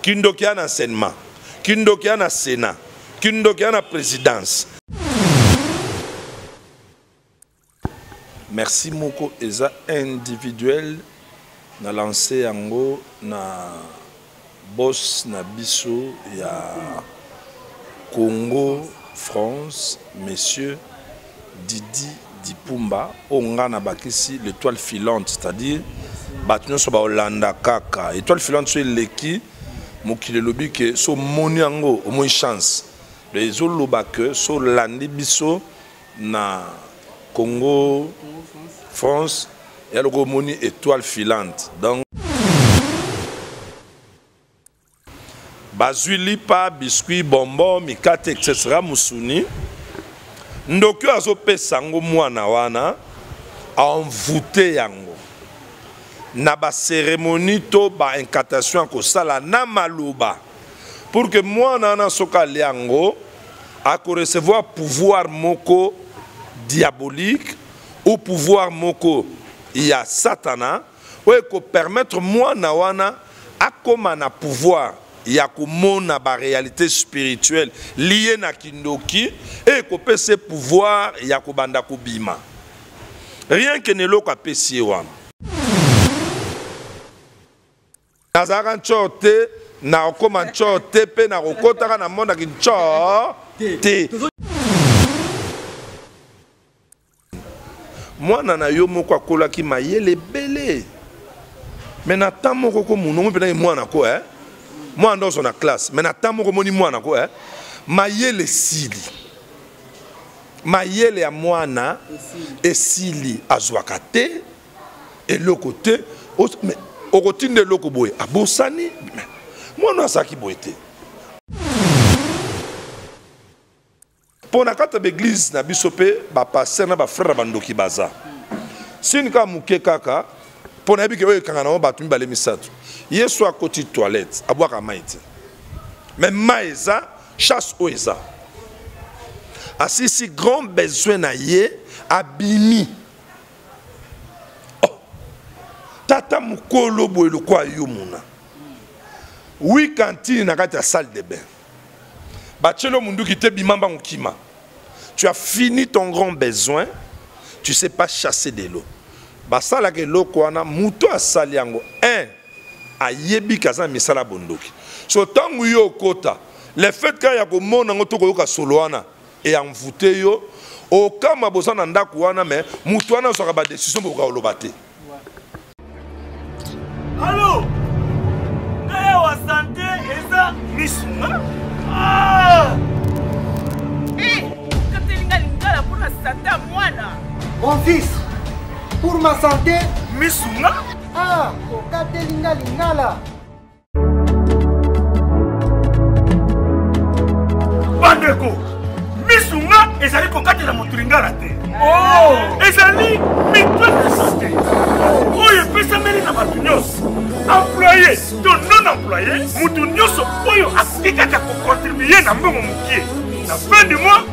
Kindoki ya na enseignement, kindoki ya na sénat, kindoki ya na présidence. Merci moko eza individuel na lancé yango na boss na biso ya Congo France monsieur Didi Dipumba oyo nga na bakisi l'étoile filante, c'est-à-dire bato nyonso baolanda kaka étoile filante. So eleki mokili elobi ke so omoni yango omoni chance, donc ezoloba ke so olandi biso na Congo France ya loko omoni étoile filante. Donc bazwi lipa, biscuit, bonbon, mikate, etc., musuni. Ndoki oyo azopesa yango mwana wana envoûte yango na bacérémonie to baincantation ya kosala na maloba pour que mwana wana soki alia yango akorecevoir pouvoir moko diabolique ou pouvoir moko ya satana oyo ekopermettre mwana wana akóma na pouvoir ya komona baréalité spirituelle lié na kindoki e ekopesa pouvoir ya kobanda kobima rien que na eloko apesi ye wana. Nazalaka ncor te, nakokóma ncor te, mpe nakokɔtaka na mondaki ncor te. Mwana na yo moko akolaki mayele ebele, me na temps moko ko munongo mpena ye mwana ko eh? Mwana nyonso na classe, me na temps moko omoni mwana ko eh? Mayele esili, mayele ya mwana esili, azwaka te eloko te. Okotinda eloko boye, abosani. Mwana azalaki boye te. Mpo na kati ya baeglise na biso mpe bapasteur na bafrère na bandoki baza sini kaka moke kaka mpo nayebi ke oyo ekanga nango bato mibale misato. Yesu akoti toilette, abwaka mai te, mais mai eza chasse oyo eza asisi grand besoin na ye, abimi. Oh, tata mokolo boye lokwa yo mona wi cantine na kati ya salle de bain, batielo munduki te, bima mbangu kima. Tu as fini ton grand besoin, tu sais pas chasser de l'eau. Basalaka eloko wana, moto asali yango un ayebi ke aza na misala bondoki. So ntango yo okota, le fait kaka ya komona yango to koyoka solo wana envoûte yo, okama boza na ndako wana, mais moto wana azwaka badécision, bokoka koloba te. Allo, ngai awa sante eza misunga. Ah! Eh, okateli nga lingala mpo na sante ya mwana. Mon fils, pour ma santé, misunga. Ah, okateli nga lingala. Bandeko, misunga ezali kokatela moto lingala te. Oh! Ezali mutuelle de santé oyo epesameli na bato nyonso, employé to non employé, moto nyonso oyo akoki kaka kokontribue na mbongo mokie na fin du mois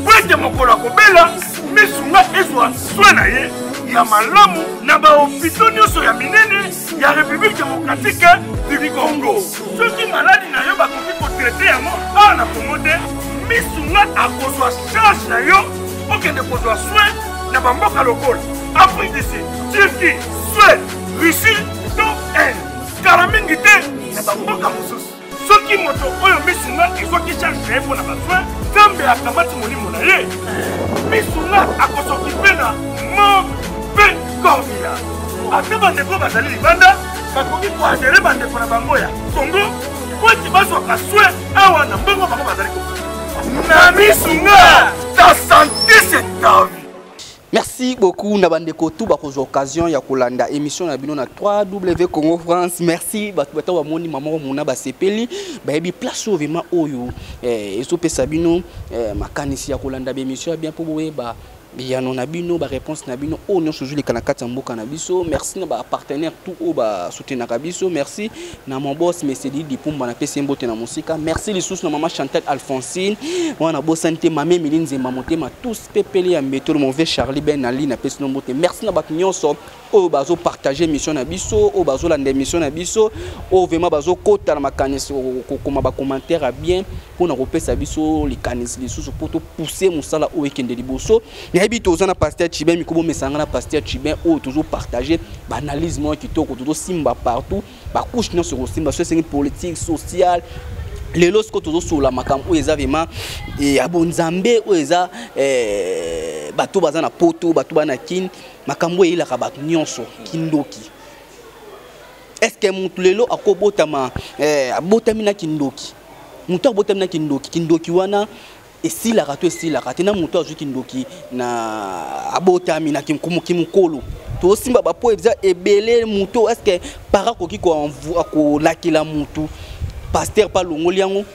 po ete mokolo akobela, misunga ezwa soin na ye ya malamu na bahopito nyonso ya minene ya République démocratique du Congo. Soki maladi na yo bakoki kotraite yango awa na Congo te, misunga akozwa charge na yo okende kozwa soin na bamboka lokola Afrique du Sud, Turquie, Suède, Russie to Inde, kala mingi te na bamboka mosusu. Soki moto oyo misunga ezwaki charge na ye mpo na basoin, Nzambe akamati molimo na ye, misunga akosokipe na morgue mpe corbillard. Ata bandeko bazali libanda bakoki koadere bandeko na bango ya Congo po ete bazwaka soin awa na mbongo bango bazali ko na misunga. Ta santé, c'est ta vie. Merci beaucoup na bandeko tout bakozwa occasion ya kolanda émission na bino na 3W Congo France. Merci bato bato bamoni mama mona basepeli, bayebi place oyo vraiment oyo ezopesa bino makanisi ya kolanda ba émission ya bien mpo boyeba. Biyano na bino, ba réponse na bino oyo nyonso ezoleka na kati ya mboka na biso. Merci na ba partenaire tout oyo basoutenaka biso. Merci na mon boss monsieur Didi Dipumba, napesi ye mbote na mosika. Merci lisusu na mama Chantal Alphonsine wana, bosani te mama Emili Nzemba motema tous pepele ya mbetolo, mon vieux Charlie Ben Ali, napesi no mbote. Merci na bato nyonso oyo bazopartage émission na biso, oyo bazolanda émission na biso, oyo vraiment bazokota na makanisi, kokoma bacommentaire ya bien mpona kopesa biso likanisi lisusu mpo topousse mosala oyo ekende liboso. Nayebi toza na pasteur Chibin Miko, bomesanga na pasteur Chibin oyo tozopartage baanalyse moko kitoko, tozosimba partout, bacouche nyonso ekosimba, so esengi politique, sociale. Lelo sikoyo tozosola makambo oyo eza vraiment ya bonzambe, oyo eza bato baza na poto, bato bana Kine, makambo oyo eyelaka bato nyonso, kindoki. Est ce que motu lelo akobotama, abotami na kindoki? Motu abotami na kindoki, kindoki wana esilaka to esilaka te? Na motu azwi kindoki na abotami na kimokolo, tosimba bapo eza ebele. Motu, est ce que para akoki kolakela motu, pasteur pa alongoli yango?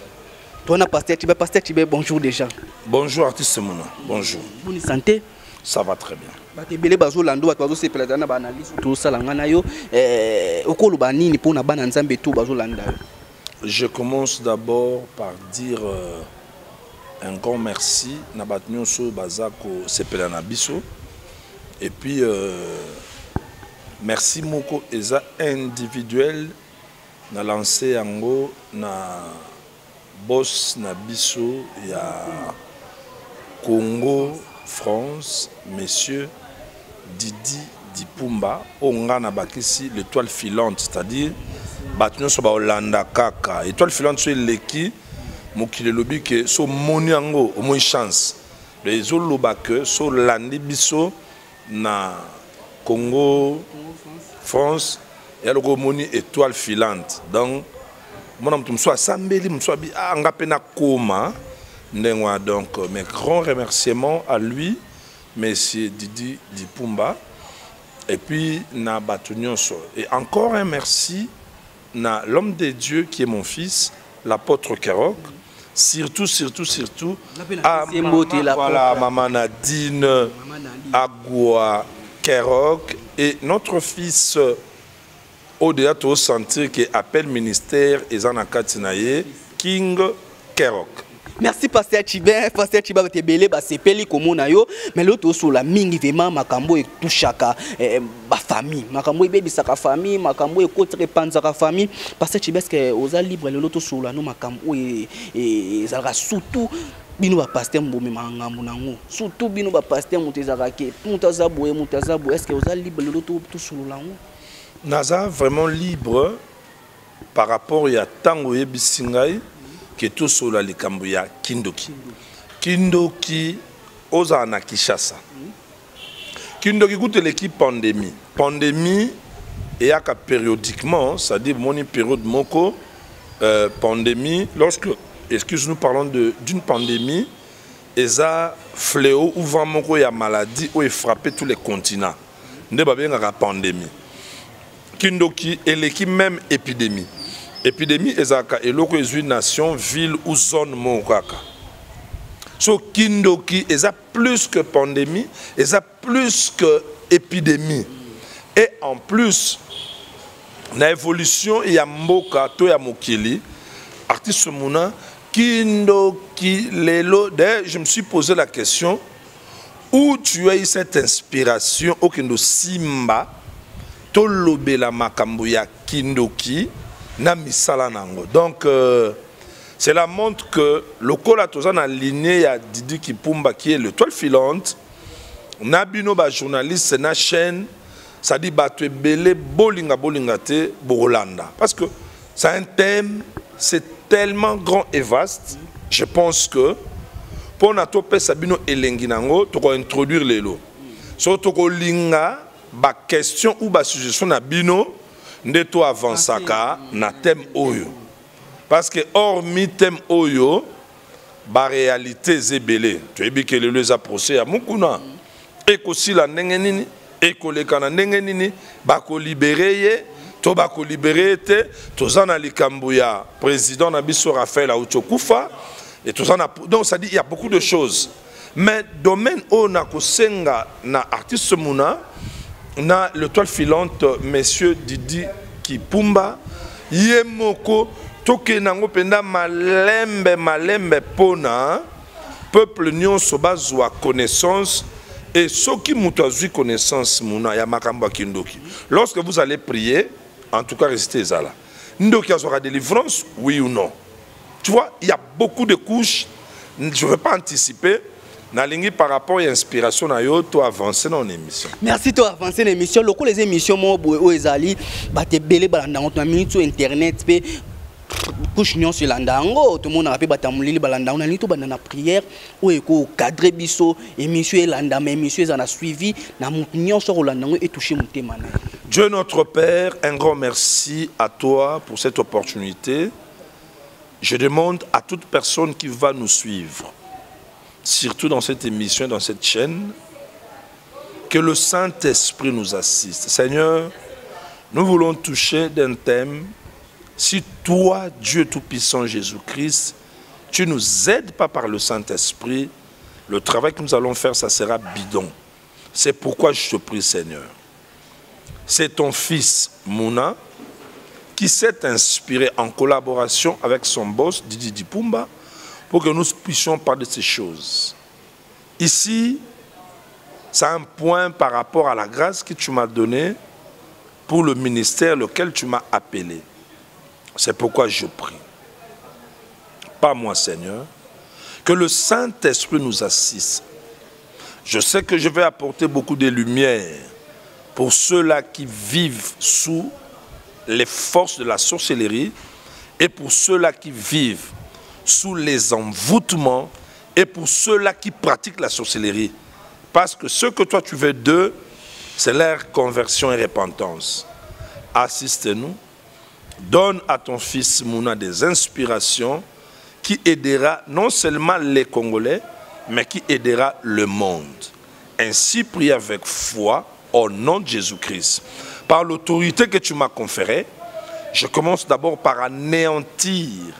Tona pasteur Tibe. Pasteur Tibe, bonjour déjà. Bonjour artiste Mouna, bonjour. Bonne santé? Ça va très bien. Bato ebele bazolanda, bato bazosepela na baanalyse tosala nga na yo. Okoloba nini mpona bana Nzambe to bazolanda yo? Je commence d'abord par dire un grand merci na bato nyonso baza kosepela na biso, et puis merci moko eza individuel, na lancé yango na boss na biso ya Congo France, monsieur Didi Dipumba, oyo nga na bakisi l'étoile filante, c'est-à-dire bato nyonso baolanda kaka étoile filante. So eleki mokili, elobi ke so omoni yango, omoni chance. Donc ezoloba ke so olandi biso na Congo France, ya loko omoni étoile filante. Donc mona moto mosusu asambeli, mosusu abi ah, nga mpe nakoma ndenge wana. Donc mes grands remerciements à lui, monsieur Didi Dipumba, et puis na bato nyonso. Et encore un merci na l'homme de Dieu qui est mon fils, l'apôtre Kerok, surtout, surtout, surtout à maman, voilà, maman Nadine Agua Kerok et notre fils au-delà sentir que appel ministère eza na kati na ye, King Kerok. Merci pasteur Chibin. Pasteur Chibin, bato ebele basepeli komona yo. Mais lelo tosola mingi vraiment makambo etushaka bafamille, makambo ebebisaka famille, makambo ekotaka, epanzaka famille. Pasteur Chibin, est-ce oza libre lelo tosola no makambo oyo ezalaka, surtout bino bapasteur bomemaka ngambo nango, surtout bino bapasteur, moto ezalaka ke moto aza boye, moto aza boye? Est ce que oza libre lelo tosolola yango? Naza vraiment libre par rapport ya ntango oyebisi ngai ke tosolola likambo ya kindoki. Kindoki, ozala na Kinshasa, kindoki kutu eleki pandémie. Pandémie eyaka périodiquement, c'est-à-dire moni période moko pandémie, lorsque, excuse, nous parlons d'une pandémie, eza fléau ou vent moko ya maladie oyo efrappe tous les continents, nde babengaka pandémie. Kindoki eleki même épidémie. Épidémie ezalaka eloko ezwi nation, ville ou zone moko kaka. So kindoki eza plus que pandémie, eza plus que épidémie. Et en plus, na évolution ya mboka to ya mokili, artiste Muna, kindoki lelo, d'ailleurs je me suis posé la question où tu as eu cette inspiration okendo simba tolobela makambo ya kindoki na misala nango. Donc cela montre que lokola toza na lignée ya Didi Kipumba qui est l'étoile filante, na bino bajournaliste na chaîne, c'est-à-dire bato ebele bolinga bolinga te bokolanda, parce que c'est un thème, c'est tellement grand et vaste. Je pense que mpona topesa bino elengi nango, tokointroduire lelo. So tokolinga baquestion ou basuggestion na bino nde toavansaka na thème oyo, parce que hormis thème oyo, baréalité eza ebele. Toyebi ke lelo eza procès ya Mokuna, ekosila ndenge nini, ekoleka na ndenge nini, bakolibere ye to bakolibere ye te. Toza na likambo ya président na biso Raphaël auti okufa, et toza na, donc ça dit il y a beaucoup de choses. Mais domaine oyo nakosenga na artiste Muna na l'étoile filante monsieur Didi Kipumba ye moko, tokende yango mpenza malembe malembe mpona peuple nyonso bazwa connaissance. Et soki moto azwi connaissance, Muna, ya makambo ya kindoki, lorsque vous allez prier, en tout cas résister ezala ndoki azwaka délivrance, oui ou non? Tu vois, il y a beaucoup de couches, je ne veux pas anticiper. Nalingi par rapport à inspiration na yo to avancer dans l'émission. Merci. To avancer na émission lokola eza émission moko boye oyo ezali bato ebele balanda yango na minute oyo, internet mpe couche nyonso elanda yango, tomonaka mpe bato ya molili balanda yango. Nalingi tobanda na prière oyo ekocadrer biso émission, elandama émission eza na suivi na motu nyonso akolanda yango, etouche motema na ye. Dieu notre Père, un grand merci à toi pour cette opportunité. Je demande à toute personne qui va nous suivre, surtout dans cette émission, dans cette chaîne, que le Saint-Esprit nous assiste. Seigneur, nous voulons toucher d'un thème. Si toi, Dieu Tout-Puissant Jésus-Christ, tu ne nous aides pas par le Saint-Esprit, le travail que nous allons faire, ça sera bidon. C'est pourquoi je te prie, Seigneur. C'est ton fils, Mouna, qui s'est inspiré en collaboration avec son boss, Didi Dipumba, pour que nous puissions parler de ces choses. Ici, c'est un point par rapport à la grâce que tu m'as donnée pour le ministère lequel tu m'as appelé. C'est pourquoi je prie. Pas moi, Seigneur, que le Saint-Esprit nous assiste. Je sais que je vais apporter beaucoup de lumière pour ceux-là qui vivent sous les forces de la sorcellerie et pour ceux-là qui vivent sous les envoûtements et pour ceux-là qui pratiquent la sorcellerie. Parce que ce que toi tu veux d'eux, c'est leur conversion et repentance. Assiste-nous. Donne à ton fils Mouna des inspirations qui aidera non seulement les Congolais, mais qui aidera le monde. Ainsi, prie avec foi au nom de Jésus-Christ. Par l'autorité que tu m'as conférée, je commence d'abord par anéantir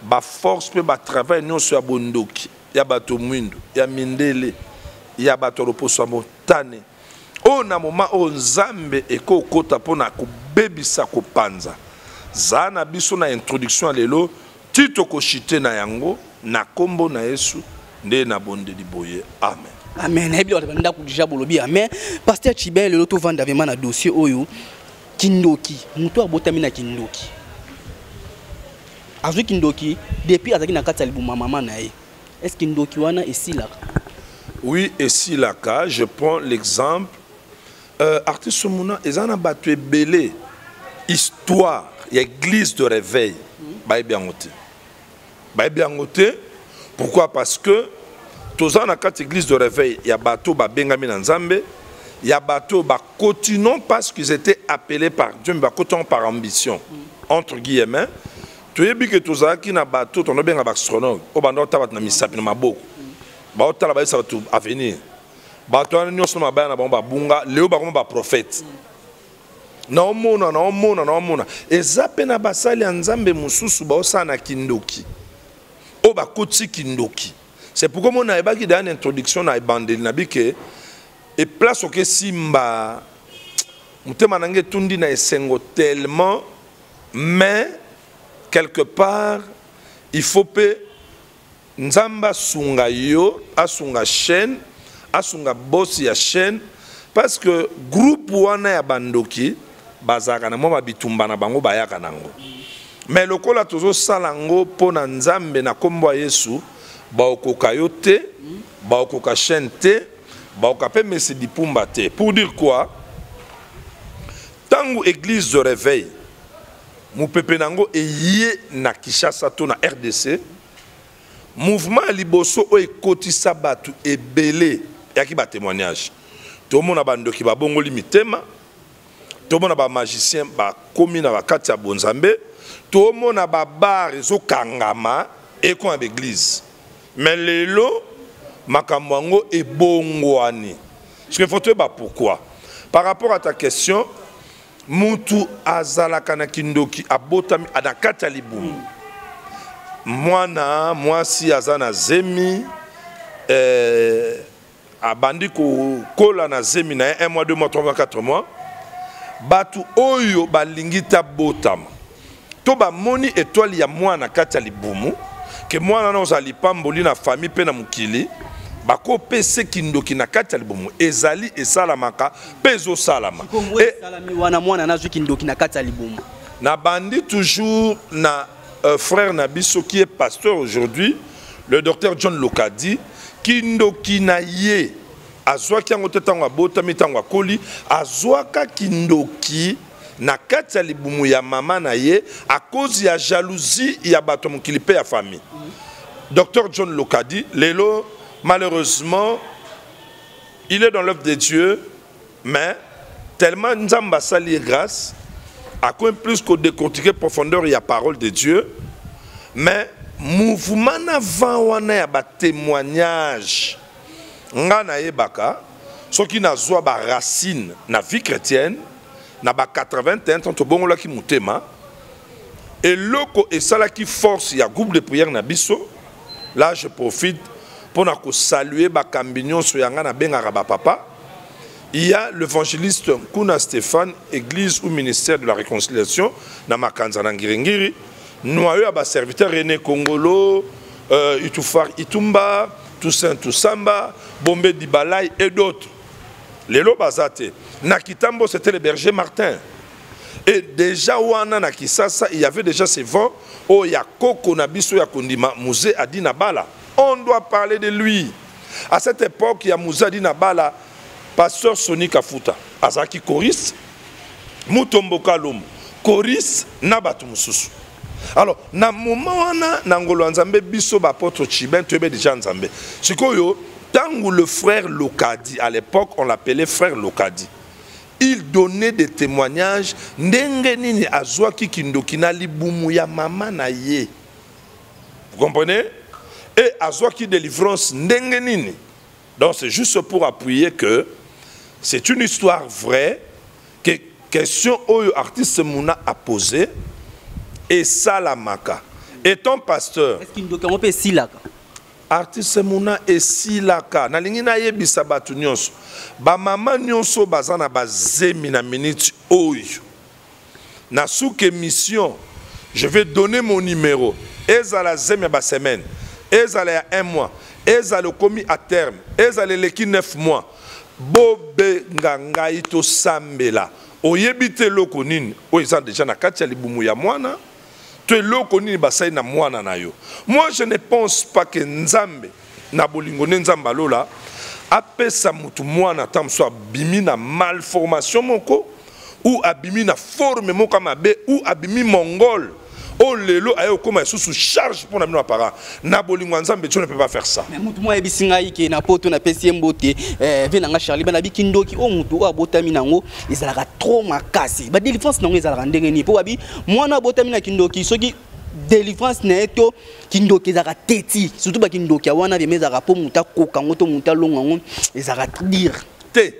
ba force mpe batravail nyonso ya bondoki, ya bato mwindu, ya mindele, ya bato ya loposo ya motane, oyo na moma oyo Nzambe ekokota mpona kobebisa, kopanza. Zala na biso na introduction ya lelo ti tokoshite na yango na nkombo na Yesu nde nabondeli boye, amen. Amen. Nayebi bato bandako déjà bolobi amen. Pasteur Chibin, lelo tovanda vraiment na dossier oyo, kindoki. Moto abotami na kindoki, azwi kindoki depuis azalaki na kati ya libuma mama na ye, est ce kindoki wana esilaka? Oui, esilaka. Je prends l'exemple, artiste Muna, eza na bato ebele, histoire ya église de réveil bayebi yango te, bayebi yango te. Pourquoi? Parce que toza na kati église de réveil ya bato babengami na Nzambe, ya bato bakoti non parce qu'ils étaient appelés par Dieu, mais bakoti par ambition, entre guillemets. Toyebi ke tozalaki na bato tonobenga baastrologue oyo banda otala bato na misapi na maboko, baotala, bayebisa bato avenir. Bato wana nyonso na mabaya na bango babunga, leo bakoma baprophète. Naomona, naomona, naomona eza mpe na basali ya Nzambe mosusu baosala na kindoki, oyo bakoti kindoki. C'est pourquoi mona ayebaki deya na introduction na ebandeli na bike eplace oke simba motema na ngai etundi na esengo tellement. Mais quelque part il faut mpe Nzambe asunga yo, asunga chaîne, asunga bosi ya chaîne, parce que groupe wana ya bandoki bazalaka na mwa babitumba na bango bayaka nango. Mais lokola tozosala yango mpo na Nzambe na nkombo ya Yesu, baokoka yo te, baokoka chaîne te, baokoka mpe mesi Dipumba te. Pour dire quoi? Ntango église de réveil mopepe nango eye na Kinshasa to na RDC, mouvement ya liboso oyo ekotisa bato ebele eyaki batémoignage. Tomona bandoki babongoli mitema, tomona bamagicien bakomi na bakati ya bonzambe, tomona babar ezokangama ekoma baeglise. Mais lelo makambo yango ebongwani, parce que faut toyeba pourquoi. Par rapport à ta question, mutu azalaka na kindoki, abotami na kati ya libumu, mwana mwasi aza na zemi. Abandi kokola na zemi na ye 1 mois, 2 mois, 3 mois, 4 mois. Bato oyo balingi ta botama to bamoni étoile ya mwana kati ya libumu ke mwana wana ozala lipamboli na famille mpe na mokili, bakopesa kindoki na kati ya libumu. Ezali esalamaka mpe ezosalama. Esalami wana mwana nazwi kindoki na kati ya libumu. Nabandi toujours na frère na biso qui est pasteur aujourd'hui, le docteur John Lokadi. Kindoki na ye azwaki yango te ntango abotami, ntango akoli azwaka kindoki na kati ya libumu ya mama na ye à cause ya jalousie ya bato ya mokili mpe ya famille. Docteur John Lokadi, lelo malheureusement il est dans l'œuvre de Dieu, mais tellement Nzambe asali ye grâce, akomi plus kodécortiquer profondeur ya parole de Dieu. Mais mouvement na vent wana ya batémoignage, nga nayebaka soki nazwa baracine na vie chrétienne na ba 81 ans, tobongolaki motema, eloko esalaki force ya groupe de prière na biso. Là je profite mpona kosaluer bakambi nyonso ya nga nabengaka bapapa. Il y a l'évangéliste Kuna Stéphane, église ou ministère de la réconciliation na Makanza na Ngiringiri, noyau ya baserviteur René Kongolo, Itufar Itumba, Toussaint Toussamba, Bombe Dibalay et d'autres. Lelo baza te. Na Kitambo, c'était le berger Martin. Et déjà wana na Kisasa, il y avait déjà ces vents oyo ya koko na biso ya kondima, Mzee Adina Bala. On doit parler de lui. À cette époque, il y a Mzee Adina Bala, pasteur Sony Kafuta azalaki choriste, Mutombo Kalombo choriste na bato mosusu. Alors na moment wana, na ngolo ya Nzambe, biso baapôtre Chibin toyebe déjà Nzambe. Sikoyo ntango le frère Lokadi, à l'époque on l'appelait frère Lokadi, il donnait des témoignages ndenge nini azwaki kindoki na libumu ya mama na ye, vous comprenez, et azwaki délivrance ndenge nini. Donc c'est juste pour appuyer que c'est une histoire vraie, que question oyo artiste Muna a posé esalamaka. Étant pasteur, Est ce kindoki yango mpe esilaka? Artiste Muna, esilaka. Nalingi nayebisa bato nyonso, bamama nyonso baza na bazemi na minute oyo, na suka émission je vais donner mon numéro. Ezala zemi ya basemaine, ezala ya un mois, ezala okomi à terme, ezala eleki 9 mois, bobenga ngai tosambela. Oyebi te eloko nini oyo eza déjà na kati ya libumu ya mwana to eloko nini basali na mwana na yo. Moi je ne pense pas que Nzambe na bolingo nde Nzambe alola apesa motu mwana ata mosusu abimi na malformation moko ou abimi na forme moko ya mabe ou abimi mongol oyo lelo aye okóma lisusu charge mpo na bino baparent. Na bolingo ya Nzambe, Dieu ne peut pas faire ça. Mais mutu moko ayebisi ngai ke na poto, napesi ye mbote, ve na nga Charlie bana biki, ndoki oyo mutu oyo abotami nango ezalaka trop makasi. Badélivrance nango ezalaka ndenge nini? Mpo babi mwana abotami na kindoki, soki délivrance na ye to kindoki ezalaka teti, surtout bakindoki ya wana vraiment ezalaka mpo motu akoka yango to motu alonga yango ezalaka dire. Te,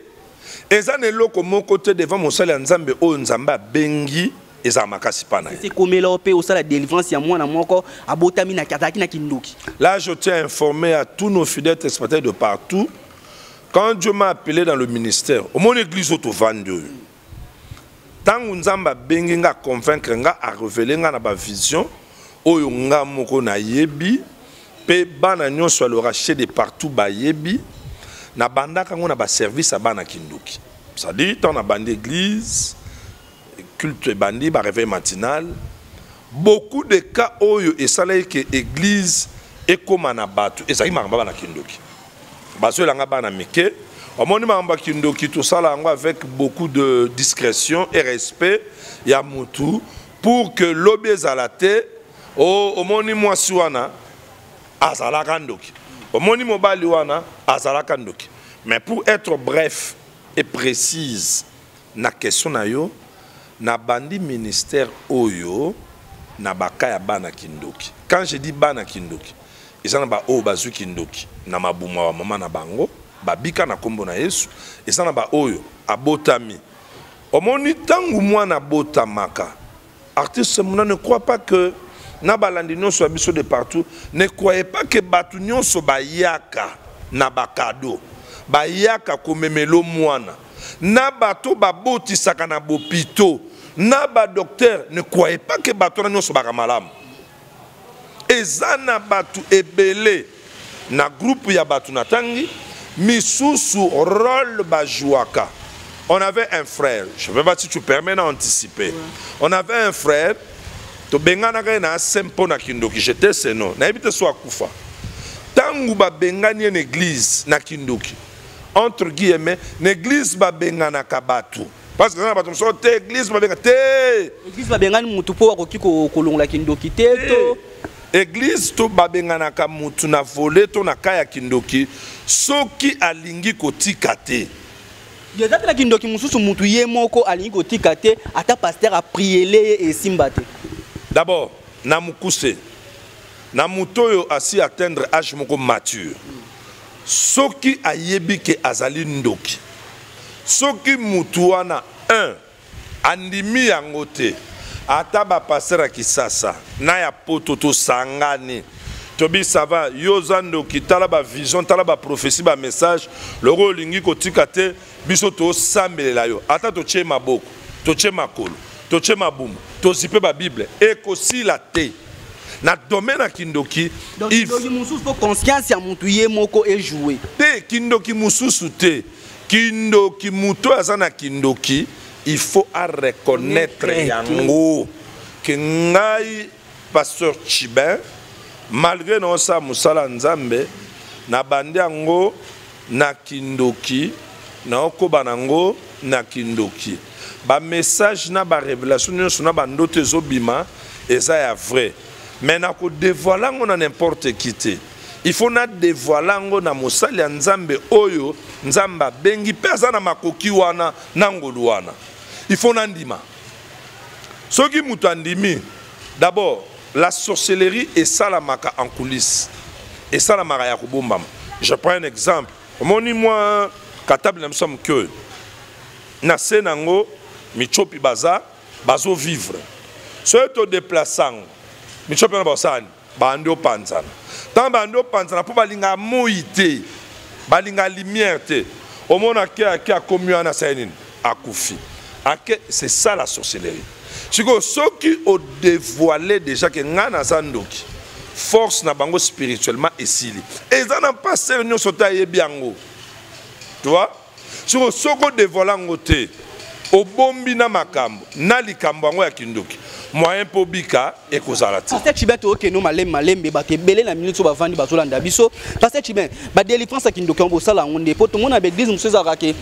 eza na eloko moko te devant mosali ya Nzambe oyo Nzambe abengi ezala makasi mpa na ye. Ekomela mpe osala délivrance ya mwana moko abotami na azalaki na kindoki? Là, je tiens à informer à tous nos fidèles téléspectateurs de partout, quand Dieu m'a appelé dans le ministère, au mon église otovandi oyo, ntango Nzambe abengi nga, convaincre nga, arévéler nga na bavision oyo nga moko nayebi mpe bana nyonso ya le racheté de partout bayebi, nabandaka yango na baservice ya bana kindoki. C'est-à-dire ntango nabandi église, culte ebandi, baréveil matinal, beaucoup de cas oyo esalaki ke église ekóma na bato ezalaki makambo ya bana kindoki. Bazoyelanga bana mike, omoni makambo ya kindoki, tosala yango avec beaucoup de discrétion et respect ya mutu pour que lobi ezala te o omoni mwasi wana azalaka ndoki, omoni mobali wana azalaka ndoki. Mais pour être bref et précise na question na yo, nabandi ministère oyo na baka ya bana kindoki. Quand je dis bana kindoki, eza na baoyo bazwi kindoki na mabuma ya mama na bango, babika na nkombo na Yesu. Eza na baoyo abotami, omoni ntango mwana abotamaka. Artiste Muna, ne crois pas que na balandi nyonso ya biso de partout, ne croyez pas que bato nyonso bayaka. na bakado, bayaka komemelo mwana, na bato babotisaka na bopito, na badocteur. Ne croyez pas que bato wana nyonso baka malamu. Eza na bato ebele na groupe ya bato natangi misusu rôle bajouaka. On avait un frère, je ne sais pas si tu permets d'anticiper. Ouais. On avait un frère, tobenganaka ye na asem mpo na kindoki, j'étais seno, nayebi te so akufa. Ntango babengani ye na église na kindoki, entre guillemets, na église babenganaka bato, parce que eza na bato mosusu te, église babenga te. Église babengani motu mpo akoki kolongola kindoki te to Église to babenganaka mutu na volet to na ka ya kindoki soki alingi kotika te. Eza te na kindoki mosusu mutu ye moko alingi kotika te, ata pasteur apriele ye esimba te. D'abord na mokuse, na moto oyo asi atteindre âge moko mature, soki ayebi ke azali ndoki, soki mutu wana 1 andimi yango te, ata bapasteur ya Kisasa na ya Poto tosangani, tobi ça va, yo oza ndoki, tala bavision, tala baprophétie, bamessage, loko olingi kotika te, biso tosambelela yo, ata totie maboko, totie makolo, totie mabumu, tozipe babible, ekosila te. Na domaine ya kindoki, kindoki mosusu po conscience ya mutu ye moko ejoue te. Kindoki mosusu te, kindoki moto aza na kindoki, il faut a reconnaître yango ke ngai pasteur Chibin, malgré naosala mosala Nzambe, nabandi yango na kindoki, naokoba nango na kindoki, bamessage na barévélation nyonso na bandoto ezobima eza ya vrai, mais nakodévoile yango na n'importe qui te. Il faut na dévoile yango na mosali ya Nzambe oyo Nzambe abengi mpe aza na makoki wana na ngolu wana. Il faut na ndima. Soki moto andimi, d'abord la sorcellerie esalamaka en coulisse, esalamaka ya kobombama. Je prends un exemple. Omoni mwa katable na biso ya moke oyo, na se nango michopi baza bazovivre. Soki todeplace yango, michopi wana basala nini? Bandi opanzana. Ntango bandi opanzana, mpo balingaka moi te, balingaka lumière te. Omona ake ake akomi wana, asali nini? Akufi ake. C'est ça la sorcellerie. Sikoyo soki odévoile déjà ke ngai naza ndoki, force na bango spirituellement esili. Eza na pasteur nyonso te ayebi yango, tu vois. Sikoyo soki odévoile yango te, obombi na makambo na likambo yango ya kindoki, moyen mpo bika ekozala te. Pasteur Chibin, tookende malembe malembe. Bato ebele na minute oyo bavandi bazolanda biso. Pasteur Chibin, badélivrance ya kindoki yango bosala yango nde? Po tomona baeglise mosusu ezalaka ke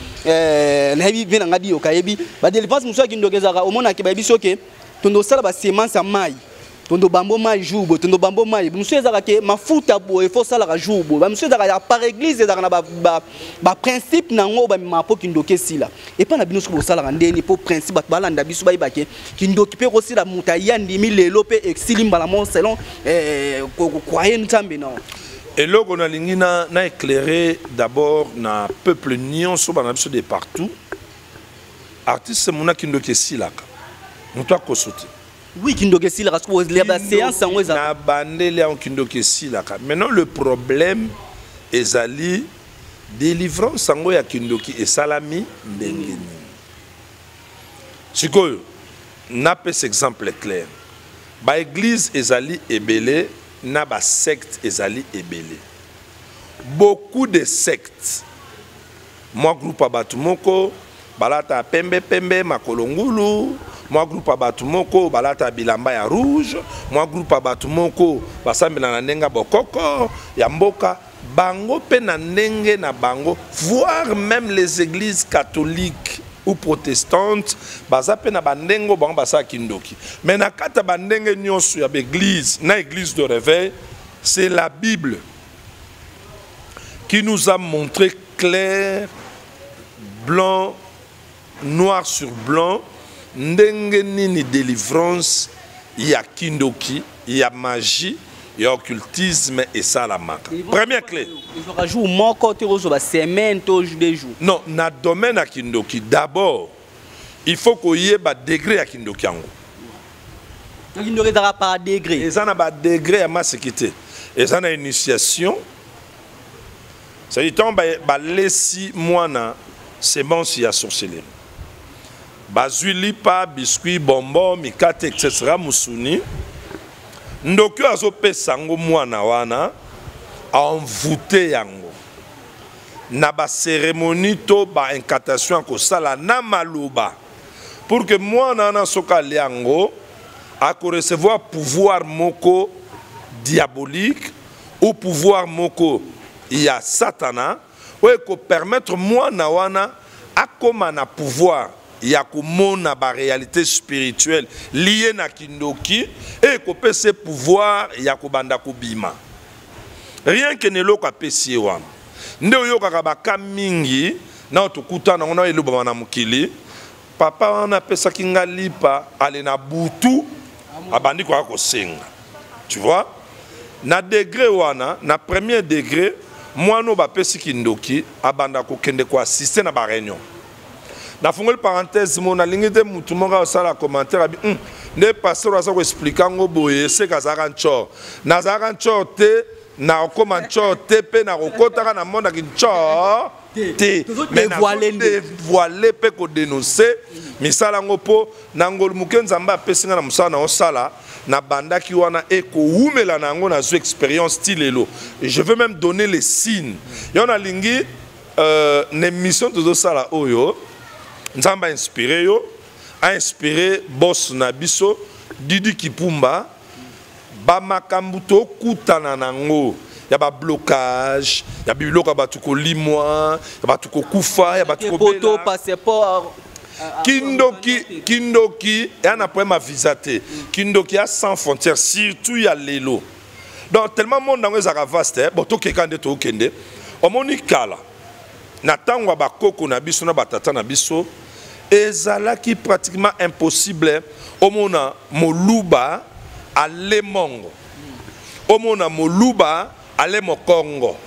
nayebi ve na nga diyoka, yebi badélivrance mosusu ya kindoki ezalaka, omonake bayebi soki tondo osala basemence ya mai, tondo bambo mai jour boye, tondo bambo mai mosusu ezalaka ke mafuta boye fo osalaka jour boye. Bamosusu ezalaka ya par église, ezalaka na baprincipe na yango oyo bamemaka mpo kindoki esila. Epai na bino soki bosalaka ndeni mpo principe bato balanda biso, bayeba ke kindoki mpe kosila, moto aya ndimi lelo mpe esili mbala moko selon croye Nzambe na Eloko nalingi na éclairer d'abord na peuple nyonso bana biso de partout, artiste mona, kindoki esilaka, moto akoso te. Oui, kindoki esilaka. Soki baséance yango eza na bandeli yango, kindoki esilaka. Maintenant le problème ezali délivrance yango ya kindoki esalami ndenge nini? Sikoyo napesa exemple clair. Baeglise ezali ebele na basecte ezali ebele, beaucoup de sectes. Mwa groupe ya bato moko balata pembe pembe, makolo ngulu. Mwa groupe ya bato moko balata bilamba ya rouge. Mwa groupe ya bato moko basambela na ndenge ya bokoko ya mboka bango mpe na ndenge na bango, voire même les églises catholiques ou protestantes baza mpe na bandenge oyo bango basala kindoki. Mais na kati ya bandenge nyonso ya baeglise na église de réveil, c'est la Bible qui nous a montré clair, blanc, noir sur blanc, ndenge nini délivrance ya kindoki, ya magie, ya occultisme esalamaka. Première clé. Ezwaka jour moko te, kozwa basemaine to 2 jours? Non, na domaine ya kindoki, d'abord il faut koyeba degré ya kindoki yango. Kindoki ezalaka par degré? Eza na badegré ya maseki te. Eza na initiation. C'est-à-dire ntango balesi mwana semence ya sorcellerie, bazwi lipa, biscuit, bonbon, mikate, etc., musuni, ndoki oyo azopesa yango mwana wana envoûte yango na bacérémonie to baincantation ya kosala na maloba, pour que mwana wana soki alia yango, akorecevoir pouvoir moko diabolique ou pouvoir moko ya Satana oyo ekopermettre mwana wana akóma na pouvoir ya komona baréalité spirituelle lié na kindoki e ekopesa pouvoir ya kobanda kobima. Rien que na eloko apesi ye wana nde oyokaka baka mingi na tokutana yango na elobama na mokili: "Papa wana apesaki nga lipa, ale na butu abandi koya kosenga." Tu vois, na degré wana, na premier degré, mwana oyo bapesi kindoki abanda kokende koassister na baréunion. Nafungoli parenthèse mo, nalingi te mutu moko asala commentaire abi nde pasteur aza koexpliquer yango boye, eseka azalaka ncor. Nazalaka ncor te, nakokóma ncor te, mpe nakokɔtaka na mondaki ncor te, mais dévoile mpe kodénoncer misala yango, mpo na ngolu moke Nzambe apesi nga na mosala na osala, nabandaki wana ekowumela na yango, nazwi expérience ti lelo. Je veux même donner les signes. Yo nalingi na émission tozosala oyo, Nzambe ainspiré yo, ainspiré boss na biso Didi Kipumba, bamakambo tokutana nango ya bablocage, ya biloko ya bato kolimwa, ya bato kokufa, ya bato kobela passeport. Kindoki, kindoki eya na problème ya visa te. Kindoki ya sans frontière, surtout ya lelo. Donc tellement monde yango ezalaka vaste. Bon, tokeka nde tokende. Omoni, kala na ntango ya bakoko na biso na batata na biso, ezalaki pratiquement impossible omona Moluba ale Mongo, omona Moluba ale Mokongo.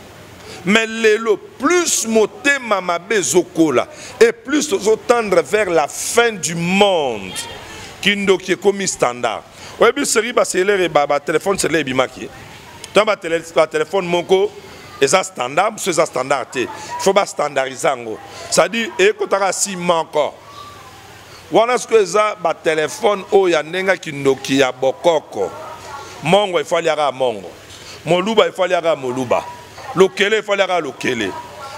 Mais lelo, plus motema mabe ezokola et plus tozotendre vers la fin du monde, kindoki ekomi standard. Oyebi, série bacellulaire, batéléphone cellulaire ebimaki ntango batéléphone moko eza standard, mosusu eza standard te. Il faut bastandardiser yango, c'est-à-dire ekotaka si moko wana. Sikoyo eza batéléphone oyo ya ndenge kindoki ya bokoko. Mongo efo aliaka ya mongo, Moluba efo aliaka ya moluba, lokele efo aliaka ya lokele.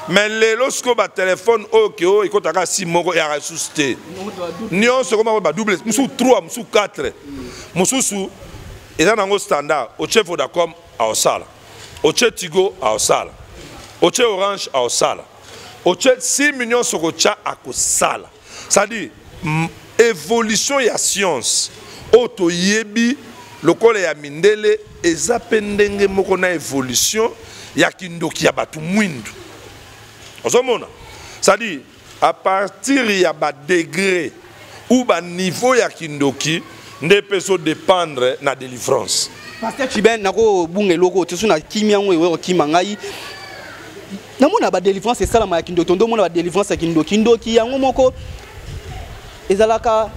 Mais lelo sikoyo batéléphone oyo ke oyo ekotaka si moko eyaka lisusu te, nyonso ekoma badouble, mosusu 3, mosusu 4, mosusu eza nango standard. Otie Vodacom, aosala; otie Tigo, aosala; otie Orange, aosala; otie sim nyonso kotya, akosala. C'est-à-dire évolution ya science oyo toyebi lokola ya mindele eza mpe ndenge moko na évolution ya kindoki ya bato mwindu. Ozomona, c'est-à-dire à partir ya badegré ou baniveau ya kindoki nde mpe ezodépendre na délivrance. Pasteur Chiben, nakobunga eloko te so na kimi yango ewe okima ngai. Namona badélivrance esalama ya kindoki, ndomona badélivrance ya kindoki. Ndoki yango moko ezalaka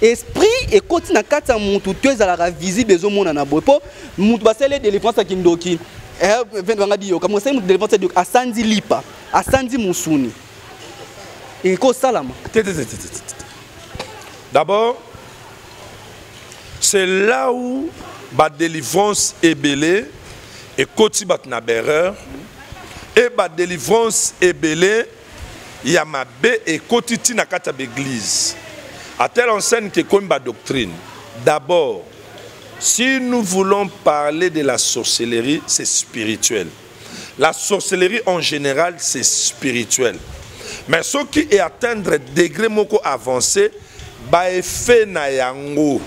esprit ekoti na kati ya mutu to ezalaka visible, ezomonana boye? Mpo mutu basali délivrance ya kindoki, banga diyoka mosali mutu délivrance ya kindoki, asanzi lipa, asanzi musuni, ekosalama? Te, te, te, te, te. D'abord, c'est là où badélivrance ebele ekoti bato na baerreur e badélivrance ebele ya mabe ekoti ntina kati ya baeglise, à telle enseigne que ekomi badoctrine. D'abord, si nous voulons parler de la sorcellerie, c'est spirituel. La sorcellerie en général, c'est spirituel, mais soki eatteindre degré moko avancé, baeffet na yango